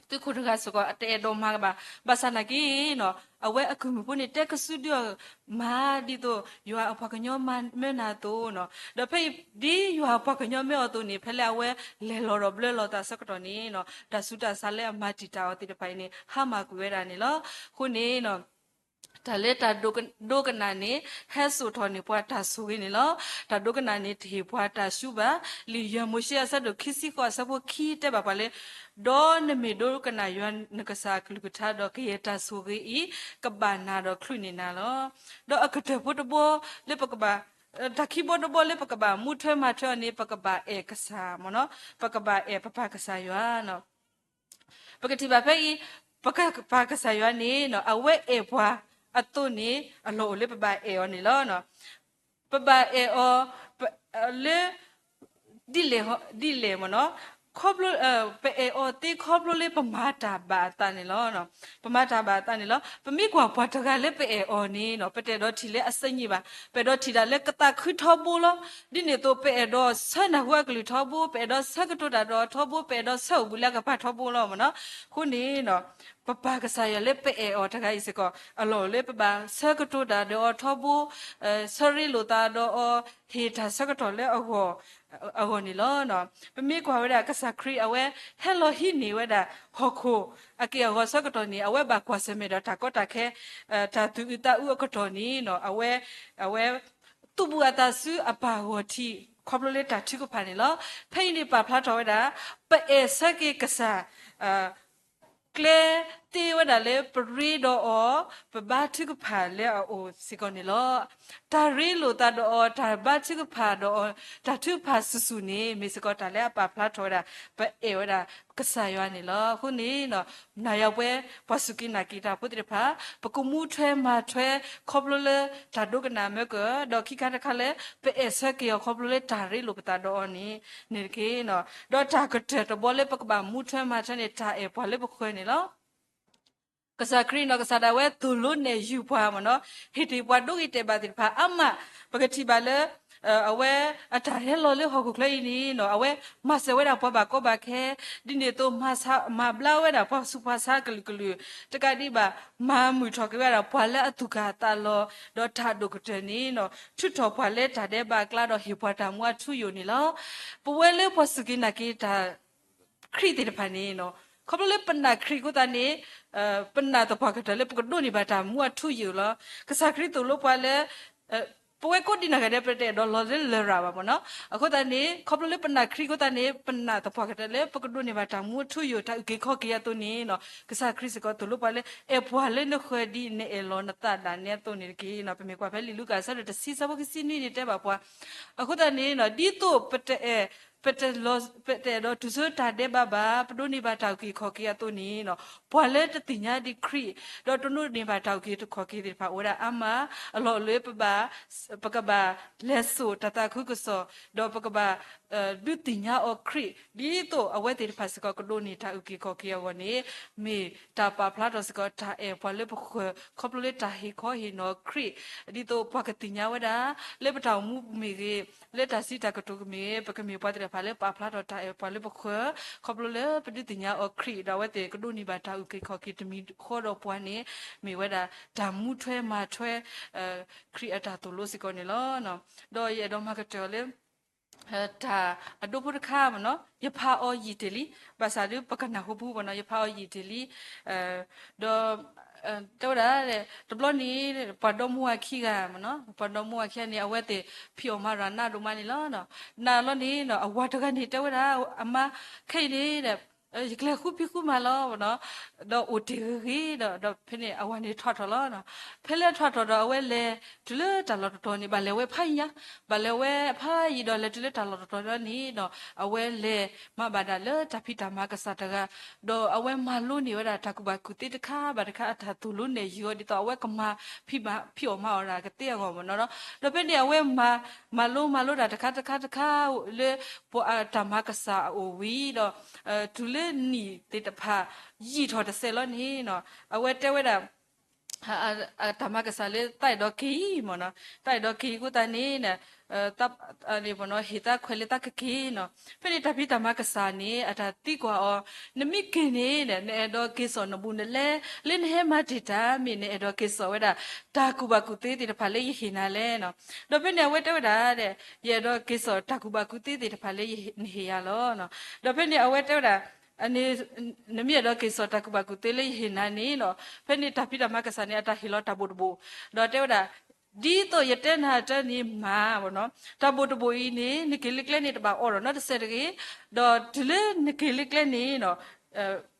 သုးခိၣ်တဂၤစ့ၢ်ကီး အတအဲၣ်ဒိးမၤကဘၣ် ဘၣ်ဆၣ်နာ်က့နီၤ အဝဲအကုၢ်မုၣ်ဖိန့ၣ် တဲကစုဒုအီၤ မၤဒ်သိး ယွၤအပှၤကညီမၢနၤအသိးနီၤ ဒီးဖဲအံၤ ဒ်ယွၤအပှၤကညီမၢအီၤအသိးန့ၣ် ဖဲလၢအဝဲလဲၤလီၤဒီးဘျၢလီၤသးဆၢကတီၢ်န့ၣ်နီၤ တၢ်ဆူးတၢ်ဆါလၢအမၤတံာ်တာ်အီၤသ့ၣ်တဖၣ်အံၤန့ၣ် ဟါမၢ်ကွံာ်ဝဲဒၣ်န့ၣ်လီၤ. အဃိန့ၣ်နီၤ တၢ်လၢတၢ်ဒိကနၣ်န့ၣ် ဟဲစိာ်ထီၣ်န့ၢ်ပှၤတၢ်ဆိၣ်ဂ့ၤန့ၣ်လီၤ. တၢ်ဒိကနၣ်န့ၣ် တဟ့ၣ်ပှၤတၢ်ဆူးဘၣ်. လံာ်ယဲၢ်မိၤၡ့အဆၢဒိၣ်ခံဆံဃိးအဆၢဖိခံတဲဘၣ်ပှၤလၢ ဒီးနမ့ၢ်ဒိကနၣ်ယွၤနကစၢ်အကလုၢ်ကထါဒီး ကယဲၢ်တၢ်ဆိၣ်ဂ့ၤအံၤ ကဘၣ်နၤဒီးချုးန့ၢ်နၤလီၤ. ဒီးအကတၢၢ်ဖိတဘီလၢပကဘၣ် တၢ်ခံဘီတဘီလၢပကဘၣ်မူထွဲမၤထွဲအီၤန့ၣ် ပကဘၣ်အဲၣ်ကစၢ်မ့ၢ်နီၤ ပကဘၣ်အဲၣ်ပပၢ်ကစၢ်ယွၤနီၤ ပကထံၣ်ဘၣ်ဖဲအံၤ ပကပၢ်ကစၢ်ယွၤန့ၣ်နီၤ အဝဲအဲၣ်ပှၤအသိးန့ၣ် အလီၢ်အိၣ်လၢပဘၣ်အဲၣ်အီၤန့ၣ်လီၤ. ပဘၣ်အဲၣ်အီၤ လၢ ဒ်လဲၣ် ဒ်လဲၣ်မ့ၢ်နီၤ ခီဖျိ ပအဲၣ်အီၤသ့ခီဖျိလၢပမၤတၢ်ဘၣ်အသးန့ၣ်လီၤ. ပမၤတၢ်ဘၣ်အသးန့ၣ်လီၤ. ပမ့ၢ်ကွၢ်ပှၤတဂၤလၢပအဲၣ်အီၤန့ၣ်နီၤ ပတအဲၣ်ဒိးထံၣ်လၢအစဲညံၣ်ဘၣ်. ပအဲၣ်ဒိးထံၣ်ဒၣ်လၢကသးခုထီဘိလီၤ. ဒ်န့ၣ်အသိး ပအဲၣ်ဒိးဆၢနၢ်ဟူအကလုၢ်ထီဘိ, ပအဲၣ်ဒိးဆၢကတိၤတၢ်ဒီးအီၤထီဘိ, ပအဲၣ်ဒိးဆၢအိၣ်ဘှံးလၢအကပၤထီဘိလီၤမ့ၢ်နီၤ. အဃိန့ၣ်နီၤ ပပၢ်ကစၢ်ယွၤလၢပအဲၣ်အီၤတဂၤအံၤစ့ၢ်ကီး အလီၢ်အိၣ်လၢပဘၣ်ဆၢကတိၤတၢ်ဒီးအီၤထီဘိ, ဆၢရ့လိာ်သးဒီးအီၤ, ဟ့ၣ်တၢ်ဆၢကတီၢ်လၢအဂီၢ်, အဂီၢ်န့ၣ်လီၤ. ပမ့ၢ်ကွၢ်ဝဲဒၣ်ကစၢ်ခရံာ်အဝဲ ဟဲလီၤဟံးန့ၢ်ဝဲဒၣ်ဟီၣ်ခိၣ် အက့ၢ်အဂီၤဆၢကတီၢ်န့ၣ် အဝဲဘၣ်ကွၢ်ဆၢၣ်မဲာ်ဒီးတၢ်ကီတၢ်ခဲ, တၢ်သူၣ်အုးသးအုးအကတီၢ်န့ၣ်နီၤ အဝဲ အဝဲ သူၣ်ဘူၣ်အသးဆူအပၢ်ဂီၢ်ထံး ခီဖျိလၢတၢ်ထုကဖၣ်န့ၣ်လီၤ. ဖဲအံၤန့ၣ်ပာ်ဖျါထီၣ်ဝဲဒၣ် ပအဲၣ်ဆၢက့ၤကစၢ် ကျဲသ့ဝဲဒၣ်လၢပရ့ဒီးအီၤ ပဘါထုကဖၣ်လၢအအိၣ်စ့ၢ်ကီးန့ၣ်လီၤ. တၢ်ရ့လိာ်သးဒီးအီၤ, တၢ်ဘါထုကဖၣ်ဒီးအီၤ, တၢ်ထုကဖၣ်ဆူၣ်ဆူၣ်န့ၣ် မ့ၢ်စ့ၢ်ကီးတၢ်လၢအပာ်ဖျါထီၣ်ဝဲဒၣ် ပအဲၣ်ဝဲဒၣ်ကစၢ်ယွၤန့ၣ်လီၤ. အဃိန့ၣ် နၤယၤပှဲၤ ပှၤစူၢ်က့ၤနာ်က့ၤတၢ်ဖိသ့ၣ်တဖၣ် ပကမူထွဲမၤထွဲခီဖျိလၢတၢ်ဒိကနၣ်မ့ၢ်ကၢၢ်, ဒီးခံခါတခါလၢ ပအဲၣ်ဆၢက့ၤအီၤခီဖျိလၢတၢ်ရ့လိာ်ပသးဒီးအီၤန့ၣ် န့ၣ်တက့ၢ်. ဒီးတၢ်ကတၢၢ်တဘီလၢပကဘၣ်မူထွဲမၤထွဲန့ၣ် တၢ်အဲၣ်ပှၤလၢပဃၢၤန့ၣ်လီၤ. ကစၢ်ခရံာ်နီၢ်ကစၢ်ဒၣ်ဝဲသိၣ်လိနဲၣ်ယုၢ်ပှၤမ့ၢ်နီၤ, ဟ့ၣ်တ့ၢ်ပှၤဒိဂ့ၤတဲာ်ဘၣ်သ့ၣ်တဖၣ်အါမး, ပကထံၣ်ဘၣ်လၢ အဝဲအတၢ်ဟဲလီၤလၢဟီၣ်ခိၣ်ချၢအံၤန့ၣ်နီၤ, အဝဲမၤစၢၤဝဲဒၣ်ပှၤဘၣ်ကီဘၣ်ခဲ, ဒ်န့ၣ်အသိး မၤဘျါဝဲဒၣ်ပှၤဆူးပှၤဆါကလုာ်ကလုာ်, တကးဒံးဘၣ် မၤမုာ်ထီၣ်က့ၤဝဲဒၣ်ပှၤလၢအသူၣ်ကၢ်သးလီၤ, ဒီးတၢ်ဒိၣ်ကတၢၢ်န့ၣ်နီၤ, ထုးထီၣ်ပှၤလၢတၢ်ဒဲးဘးအကျါဒီးဟ့ၣ်ပှၤတၢ်မူအထူအယိာ်န့ၣ်လီၤ. ပဝဲလၢပှၤစူၢ်က့ၤနာ်က့ၤတၢ် ခရံာ်သ့ၣ်တဖၣ်န့ၣ်နီၤ, ခီဖျိလၢပနာ်ခရံာ်အဃိသတးန့ၣ်, ပနာ်သပှၢ်ကတၢၢ်လၢပကဒိးန့ၢ်ဘၣ်တၢ်မူအထူအယိာ်လီၤ. ကစၢ်ခရံာ်သိၣ်လိပှၤလၢ ပဝဲကိးဒံးနီၢ်ဂၤဒဲး ပတအဲၣ်ဒိးလီၤလၢလရာ်ဘၣ်မ့ၢ်နီၤ, အဃိသတးန့ၣ် ခီဖျိလၢပနာ်ခရံာ်အဃိသတးန့ၣ် ပနာ်သပှၢ်ကတၢၢ်လၢပကဒိးန့ၢ်ဘၣ်တၢ်မူအထူအယိာ် တၢ်အုၣ်က့ၤခီၣ်က့ၤအသိးန့ၣ်နီၤ, ကစၢ်ခရံာ်စ့ၢ်ကီးသိၣ်လိပှၤလၢ အဲၣ်ပှၤလၢနဃၢၤဒ်နအဲၣ်လီၤနသးဒၣ်နဲအသိးန့ၣ်တက့ၢ်နီၤ. ပမ့ၢ်ကွၢ်ဖဲလံာ်လူၤကၣ်အဆၢဒိၣ်တဆံ အဆၢဖိခံဆံနွံန့ၣ်တဲဘၣ်ပှၤ, အဃိသတးန့ၣ်နီၤ, ဒ်သိးပတအဲၣ် ပတအဲၣ်ဒိးတုၤဆူတၢ်ဒဲးဘးဘၣ်, ပဒိးန့ၢ်ဘၣ်တၢ်အုၣ်က့ၤခီၣ်က့ၤအသိးန့ၣ်နီၤ, ပှၤလၢတသ့ၣ်ညါဒံးခရံာ် ဒီးတဒိးန့ၢ်ဘၣ်တၢ်အုၣ်က့ၤခီၣ်က့ၤသ့ၣ်တဖၣ်အိၣ်ဝဲဒၣ်အါမး, အလီၢ်လၢပဘၣ် ပကဘၣ်လဲၤစိာ်တၢ်သးခုကစီၣ်, ဒီးပကဘၣ် ဒုးသ့ၣ်ညါအီၤခရံာ် ဒ်သိးအဝဲသ့ၣ်တဖၣ်စ့ၢ်ကီးကဒိးန့ၢ်တၢ်အုၣ်က့ၤခီၣ်က့ၤအဂီၢ်န့ၣ်, မ့ၢ်တၢ်ပာ်ဖျါထီၣ်စ့ၢ်ကီးတၢ်အဲၣ်ပှၤလၢပဃၢၤ ခီဖျိလၢတၢ်ဟ့ၣ်ခီဟ့ၣ်နီၤခရံာ်, ဒ်သိးပှၤကသ့ၣ်ညါဝဲဒၣ် လၢပတၢ်အိၣ်မူမ့ၢ်ဂ့ၤ, လၢတၢ်စံးတၢ်ကတိၤကမ့ၢ်ဂ့ၤ, ပကမ့ၢ်ပှၤသ့ၣ်တဖၣ်လၢပာ်ဖျါထီၣ်တၢ်အဲၣ်ပှၤလၢပဃၢၤ, ခီဖျိလၢပဒုးသ့ၣ်ညါအီၤခရံာ် ဒီးအဝဲသ့ၣ်ကဒိးန့ၢ်ဘၣ်တၢ်အုၣ်က့ၤခီၣ်က့ၤတမံၤဃီဒီးပှၤန့ၣ်, မ့ၢ်ဝဲဒၣ်တၢ်မူထွဲမၤထွဲ ခရံာ်အတၢ်သိၣ်လိစ့ၢ်ကီးန့ၣ်လီၤ. ဒီးယအဲၣ်ဒိးမၤကတၢၢ်အီၤလၢ တၢ်အဒိဖိတခါမ့ၢ်နီၤ, ယဖးအီၤယံာ်တ့ၢ်လံ, ဘၣ်ဆၣ်ဒီးပကနၢ်ဟူပူၤမ့ၢ်နီၤ, ယဖးအီၤယံာ်တ့ၢ်လံ, ဒီး တဲဝဲဒၣ် တဘျီန့ၣ် ပှၤဒီမါဝၤခံဂၤမ့ၢ်နီၤ, ပှၤဒီမါဝၤခံဂၤန့ၣ် အဝဲသ့ၣ်ဖံးအီၣ်မၤရၤနးဒိၣ်မးန့ၣ်လီၤ. နးလီၤန့ၣ်နီၤ အဝၤတဂၤန့ၣ် တဲဝဲဒၣ် အမါ ခဲအံၤန့ၣ် ယကလဲၤဃုဖံးဃုမၤလီၤမ့ၢ်နီၤ, ဒီးအိၣ်တ့ၢ်ဂ့ၤဂ့ၤဒီး ဒီးဖဲန့ၣ် အဝၤန့ၣ်ထီၣ်ထီၣ်လီၤ. ဖဲလၢထီၣ်ထီၣ်ဒီး အဝဲလဲၤတုၤလၢတၢ်လီၢ်တတီၤန့ၣ် ဘၣ်လဲၤဝဲဖးယံၤညါ, ဘၣ်လဲၤဝဲဖးယံၤဒီး လဲၤတုၤလၢတၢ်လီၢ်တတီၤလီၤန့ၣ်နီၤ အဝဲလဲၤမၤဘၣ်ဒၣ်လၢတၢ်ဖံးတၢ်မၤကစၢ်တဂၤ, ဒီးအဝဲမၤလိန့ၢ်ဝဲဒၣ်တၢ်ကူၣ်ဘၣ်ကူၣ်သ့တခါဘၣ်တခါ အတၢ်သိၣ်လိနဲၣ်ယုာ်အီၤ ဒ်သိးအဝဲကမၤဖံးမၤ ဖံးအီၣ်မၤအီၣ်ဒၣ်ကသ့အဂီၢ်မ့ၢ်နီၤ. ဒီးဖဲန့ၣ် အဝဲမၤ မၤလိမၤလိတၢ်တခါတခါတခါ လၢပှၤတၢ်မၤကစၢ်အအိၣ်ဝံၤဒီး တုၤလၢနံၣ်သ့ၣ်တဖၣ် ယံာ်ထီၣ်တစဲးလီၤန့ၣ်နီၤ အဝဲတဲဝဲဒၣ် တၢ်မၤကစၢ်လၢသးအဲၣ်ဒိးက့ၤအံၤမ့ၢ်နီၤ, သးအဲၣ်ဒိးက့ၤအံၤအဃိသတးန့ၣ် မ့ၢ်နီၤ ဟ့ၣ်သးခွဲးလၢသးကက့ၤနီၤ. ဖဲန့ၣ် တၢ်ဖံးတၢ်မၤကစၢ်န့ၣ် အတၢ်သံကွၢ်အီၤ, နမ့ၢ်က့ၤန့ၣ် နအဲၣ်ဒိးက့ၤစိာ်နဘူးနလဲ လၢနဟဲမၤတ့ၢ်တၢ် မ့ၢ်နအဲၣ်ဒိးက့ၤစိာ်ဝဲဒၣ် တၢ်ကူၣ်ဘၣ်ကူၣ်သ့သ့ၣ်တဖၣ်လၢယဟ့ၣ်နၤလဲၣ်နီၤ. ဒီးဖဲန့ၣ် အဝဲတဲဝဲဒၣ် ယအဲၣ်ဒိးက့ၤစိာ်တၢ်ကူၣ်ဘၣ်ကူၣ်သ့သ့ၣ်တဖၣ်လၢနဟ့ၣ်ယၤလီၤ. ဒီးဖဲန့ၣ် အဝဲတဲဝဲဒၣ် နမ့ၢ်အဲၣ်ဒိးက့ၤစိာ်တၢ်ကူၣ်ဘၣ်ကူၣ်သ့လၢယဟ့ၣ်နၤန့ၣ်နီၤ, ဖဲန့ၣ်တၢ်ဖံးတၢ်မၤကစၢ်န့ၣ် အတၢ်ဟ့ၣ်လီၤတၢ်ဘိၣ်တဘိၣ်, ဒီးတဲဝဲဒၣ် ဒ်သိးယတဲနၤတၢ်န့ၣ်မၤမ့ၢ်နီၤ, တၢ်ဘိၣ်တဘိၣ်အံၤန့ၣ် နက့ၤလၢကျဲန့ၣ် တဘၣ်အိးထီၣ်နီတစဲးတဂ့ၤ, ဒီးတုၤလၢနက့ၤလၢကျဲန့ၣ်နီၤ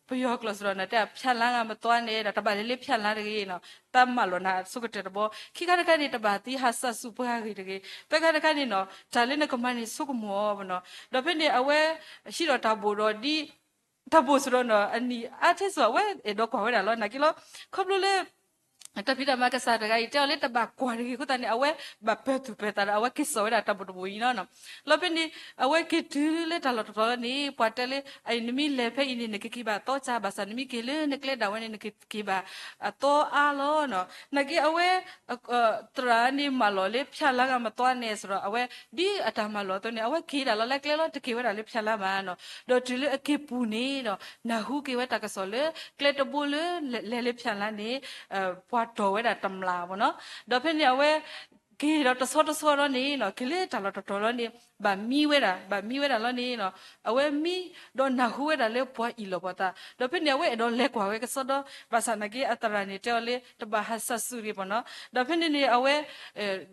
ပယီၤကျိာ်စ့ၢ်ကီးန့ၣ် တဲ ဖျါလါဂၤမသွါန့ၣ်ဒီး တဘၣ်လဲၤလၢဖျါလါတဂ့ၤနီၤ, တၢ်မၢလီၤနၤအဆိကတၢၢ်တဘျီ, ခံခါတခါန့ၣ် တဘၣ်သံဟးစၢ်ဆူၣ်ပှၢ်ဂ့ၤတဂ့ၤ, သၢခါတခါန့ၣ်နီၤ တၢ်လၢနကမၤန့ၣ်ဆိကမိၣ်အီၤမ့ၢ်နီၤ. ဒီးဖဲန့ၣ် အဝဲဟံးဒီးတၢ်ဘိၣ်ဒီးဒ် တၢ်ဘိၣ်စ့ၢ်ကီးနီၤ အနံၣ်အါထဲစိၤ အဝဲအဲၣ်ဒိးကွၢ်ဝဲဒၣ်လီၤ. နာ်က့လီၤ ခီဖျိလၢ တၢ်ဖံးတၢ်မၤကစၢ်တဂၤအံၤ တဲအီၤလၢတဘၣ်ကွၢ်တဂ့ၤအဃိသတးန့ၣ် အဝဲဘၣ်ပၢၤသူၣ်ပၢၤသးဒီး အဝဲက့ၤစိာ်ဝဲဒၣ်တၢ်ဘိၣ်တဘိၣ်အံၤနီၤ. လီၤဖဲန့ၣ် အဝဲက့ၤတုၤလၢတၢ်လီၢ်တတီၤန့ၣ် ပှၤတဲလၢ အအံၤနမ့ၢ်လဲၤဖဲအံၤန့ၣ် နကက့ၤဘၣ်သီစှၤ ဘၣ်ဆၣ်နမ့ၢ်က့ၤလၢနကျဲဒၣ်ဝဲန့ၣ် နကက့ၤဘၣ်အသီအါလီၤနီၤ. နာ်က့အဝဲ သရၣ်န့ၣ်မၢလီၤလၢဖျါလါဂၤမသွါန့ၣ်စ့ၢ်ကီး အဝဲဒ်အတၢ်မၢလီၤအသိးန့ၣ် အဝဲက့ၤဒၣ်လီၤလၢကျဲလီၤ တက့ၤဝဲဒၣ်လၢဖျါလါဘၣ်နီၤ. ဒီးတုၤလၢအက့ၤပူၤန့ၣ်ဒီး နၢ်ဟူက့ၤဝဲတၢ်ကစီၣ်လၢ ကျဲတဘိလၢ လဲၤလၢဖျါလါန့ၣ် ပှၤတီၢ်ဝဲဒၣ်တမျၢ်မ့ၢ်နီၤ. ဒီးဖဲန့ၣ်အဝဲ က့ၤဒီးတဆီတဆီလီၤန့ၣ်နီၤ က့ၤလၢတၢ်လီၢ်တတီၤလီၤန့ၣ် ဘၣ်မံဝဲဒၣ် ဘၣ်မံဝဲဒၣ်လီၤန့ၣ်နီၤ အဝဲမံ ဒီးနၢ်ဟူဝဲဒၣ်လၢပှၤအ့ၣ်လိာ်ပှၤသး ဒီးဖဲန့ၣ် အဝဲအဲၣ်ဒိးလဲၤကွၢ်ဝဲကစီဒီ ဘၣ်ဆၣ်နာ်က့အသရၣ်န့ၣ်တဲအီၤလၢ တဘၣ်ဟးစၢ်ဆူၣ်တဂ့ၤမ့ၢ်နီၤ. ဒီးဖဲန့ၣ်န့ၣ် အဝဲ ဒ်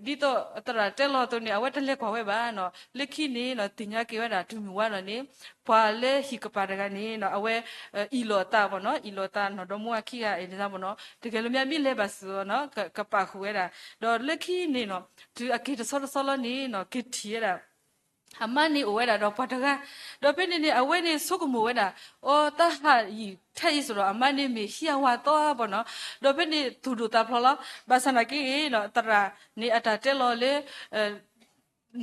သိးအသရၣ်တဲလီၤအသိးန့ၣ် အဝဲတလဲၤကွၢ်ဝဲဘၣ်နီၤ. လၢခံန့ၣ်နီၤ သ့ၣ်ညါက့ၤဝဲဒၣ်တုၤမုၢ်ဝါလီၤန့ၣ် ပှၤလၢဟံၣ်ကပၤတဂၤန့ၣ်နီၤ အဝဲ အ့ၣ်လိာ်အသးမ့ၢ်နီၤ အ့ၣ်လိာ်အသးနီၢ်ဒီမါဝၤခံဂၤအံၤန့ၣ်မ့ၢ်နီၤ တဂဲၤလၢမ့ၢ်မ့ၢ်လဲၤဘၣ်စ့ၢ်ကီးနီၤ ကပာ်ဃုာ်ဝဲဒၣ် ဒီးလၢခံန့ၣ်နီၤ တုၤအက့ၤတဆီတဆီလီၤန့ၣ်နီၤ က့ၤထံၣ်ဝဲဒၣ် အမါန့ၣ်အိၣ်ဝဲဒၣ်ဒီးပှၤတဂၤ ဒီးဖဲန့ၣ်န့ၣ် အဝဲန့ၣ်ဆိကမိၣ်ဝဲဒၣ် အီ တၢ်ဟးယံာ်ထဲအံၤစ့ၢ်ကီး အမါန့ၣ်မ့ၢ်ဟံးအဝၤသီဘၣ်နီၤ. ဒီးဖဲန့ၣ်သူၣ်ဒိၣ်သးဖျိးလီၤ. ဘၣ်ဆၣ်နာ်က့ဂ့ၤနီၤ သရၣ်န့ၣ်အတၢ်တဲလီၤလၢ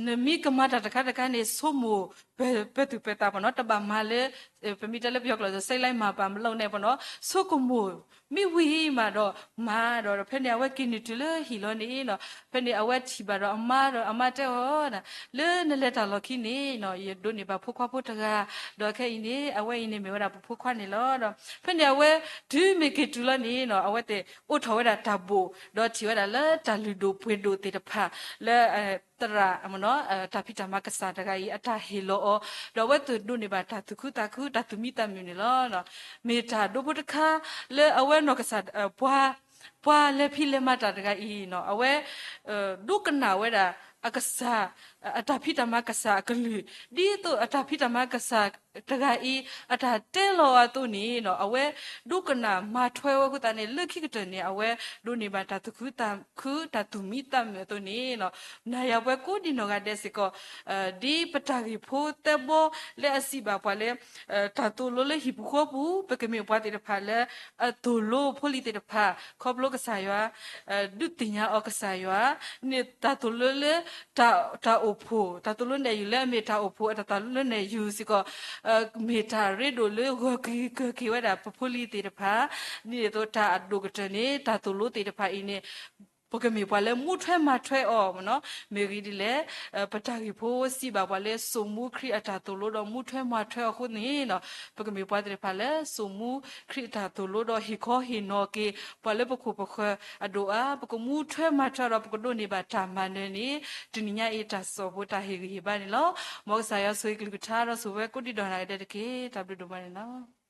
နမ့ၢ်ကမၤတၢ်တခါတခါန့ၣ် ဆိကမိၣ်ပၢၤသူၣ်ပၢၤသးမ့ၢ်နီၤ တဘၣ်မၤလၢ ပမ့ၢ်တဲလၢပယီၤကျိာ် စိတ်လိုက်မပါမလုပ်နဲ့ မ့ၢ်နီၤ ဆိကမိၣ် မ့ၢ်ဝံၤမးဒီးမါဒီး ဖဲန့ၣ်အဝဲက့ၤနုာ်တုၤလၢဟံၣ်လီၤန့ၣ်နီၤ, ဖဲန့ၣ်အဝဲထံၣ်ဘၣ်ဒီးအမါဒီးအမါတဲအီၤ, လၢနလဲၤတၢ်လီၢ်ခံန့ၣ်နီၤ ယဒိးန့ၢ်ဘၣ်ဖိခွါဖိတဂၤ, ဒီးခဲအံၤန့ၣ် အဝဲအံၤန့ၣ်မ့ၢ်ဝဲဒၣ်ပဖိခွါန့ၣ်လီၤ. ဒီးဖဲန့ၣ်အဝဲတုၤမ့ၢ်က့ၤတုၤလီၤန့ၣ်နီၤ အဝဲသ့ၣ်အိးထီၣ်ဝဲဒၣ်တၢ်ဘိၣ် ဒီးထံၣ်ဝဲဒၣ်လၢတၢ်လုၢ်ဒိၣ်ပှ့ၤဒိၣ်သ့ၣ်တဖၣ် လၢ သရၣ် တၢ်ဖံးတၢ်မၤကစၢ်တဂၤအံၤ အတၢ်ဟ့ၣ်လီၤအီၤ, ဒီးအဝဲသ့ၣ်ဒိးန့ၢ်ဘၣ်တၢ်သူၣ်ခုသးခု တၢ်သူၣ်မံသးမုာ်န့ၣ်လီၤ. မ့ၢ်တၢ်ဒိဖိတခါ လၢအဝဲနီၢ်ကစၢ် ပှၤ ပှၤလဲၤဖံးလဲၤမၤတၢ်တဂၤအံၤနီၤ အဝဲ ဒိကနၣ်ဝဲဒၣ် အကစၢ် အတၢ်ဖံးတၢ်မၤကစၢ်အကလုၢ်, ဒ်သိးအတၢ်ဖံးတၢ်မၤကစၢ်တဂၤအံၤ အတၢ်တဲလီၤအသိးန့ၣ်နီၤ အဝဲဒိကနၣ်မၤထွဲဝဲအဃိသတးန့ၣ် လၢခံကတၢၢ်န့ၣ် အဝဲဒိးန့ၢ်ဘၣ်တၢ်သူၣ်ခုသးခု တၢ်သူၣ်မံသးမုာ်အသိးန့ၣ်နီၤ နၤယၤပှၤကိးဒံနီၢ်ဂၤဒဲးစ့ၢ်ကီး ဒ်ပတၢ်ဂ့ၢ်ဖိသၢဘီလၢအစံးဘၣ်ပှၤလၢ တၢ်သိၣ်လိလၢဟံၣ်ပူၤဃီပူၤ ပကမ့ၢ်ပှၤသ့ၣ်တဖၣ်လၢအသိၣ်လိဖိလံၤသ့ၣ်တဖၣ် ခီဖျိကစၢ်ယွၤ ဒုးသ့ၣ်ညါအီၤကစၢ်ယွၤ န့ၣ်တၢ်သိၣ်လိလၢ တၢ်အိၣ်ဖှိၣ် တၢ်သိၣ်လိနဲၣ်ယုာ်လၢအမ့ၢ်တၢ်အိၣ်ဖှိၣ် အတၢ်သိၣ်လိနဲၣ်ယုာ်စ့ၢ်ကီး မ့ၢ်တၢ်ရ့ဒိၣ်လၢဂၢၢ်က့ၤကၢၢ်က့ၤဝဲဒၣ်ပဖိလံၤသ့ၣ်တဖၣ် ဒ်န့ၣ်အသိးတၢ်အဒိၣ်ကတၢၢ်န့ၣ် တၢ်သိၣ်လိသ့ၣ်တဖၣ်အံၤန့ၣ် ပကမ့ၢ်ပှၤလၢမူထွဲမၤထွဲအီၤမ့ၢ်နီၤ မ့ၢ်ဂ့ၤဒ်လဲၣ် ပတၢ်ဂ့ၢ်ဖိစံးဘၣ်ပှၤလၢစိာ်မူခရံာ်အတၢ်သိၣ်လိဒီးမူထွဲမၤထွဲအီၤအဃိန့ၣ်နီၤ ပကမ့ၢ်ပှၤသ့ၣ်တဖၣ်လၢစိာ်မူခရံာ်အတၢ်သိၣ်လိဒီးဟ့ၣ်ခီဟ့ၣ်နီၤက့ၤ ပှၤလၢပခိၣ်ပဃၢၤအဒိၣ်အါ ပကမူထွဲမၤထွဲဒီးပကဒိးန့ၢ်ဘၣ်တၢ်မၤနၢၤန့ၣ် တနံၤညါအံၤတၢ်စိာ်ဖိတၢ်ဟ့ၣ်ဂံၢ်ဟ့ၣ်ဘါန့ၣ်လီၤ. မ်ကစၢ်ယွၤဆိၣ်ဂ့ၤကလုၢ်ကထါဒီးဆိၣ်ဝဲကိးဒံဒီးနၤဂ့ၤဒဲးတက့ၢ်. တၢ်ဘျုးဒိၣ်မးန့ၣ်လီၤ.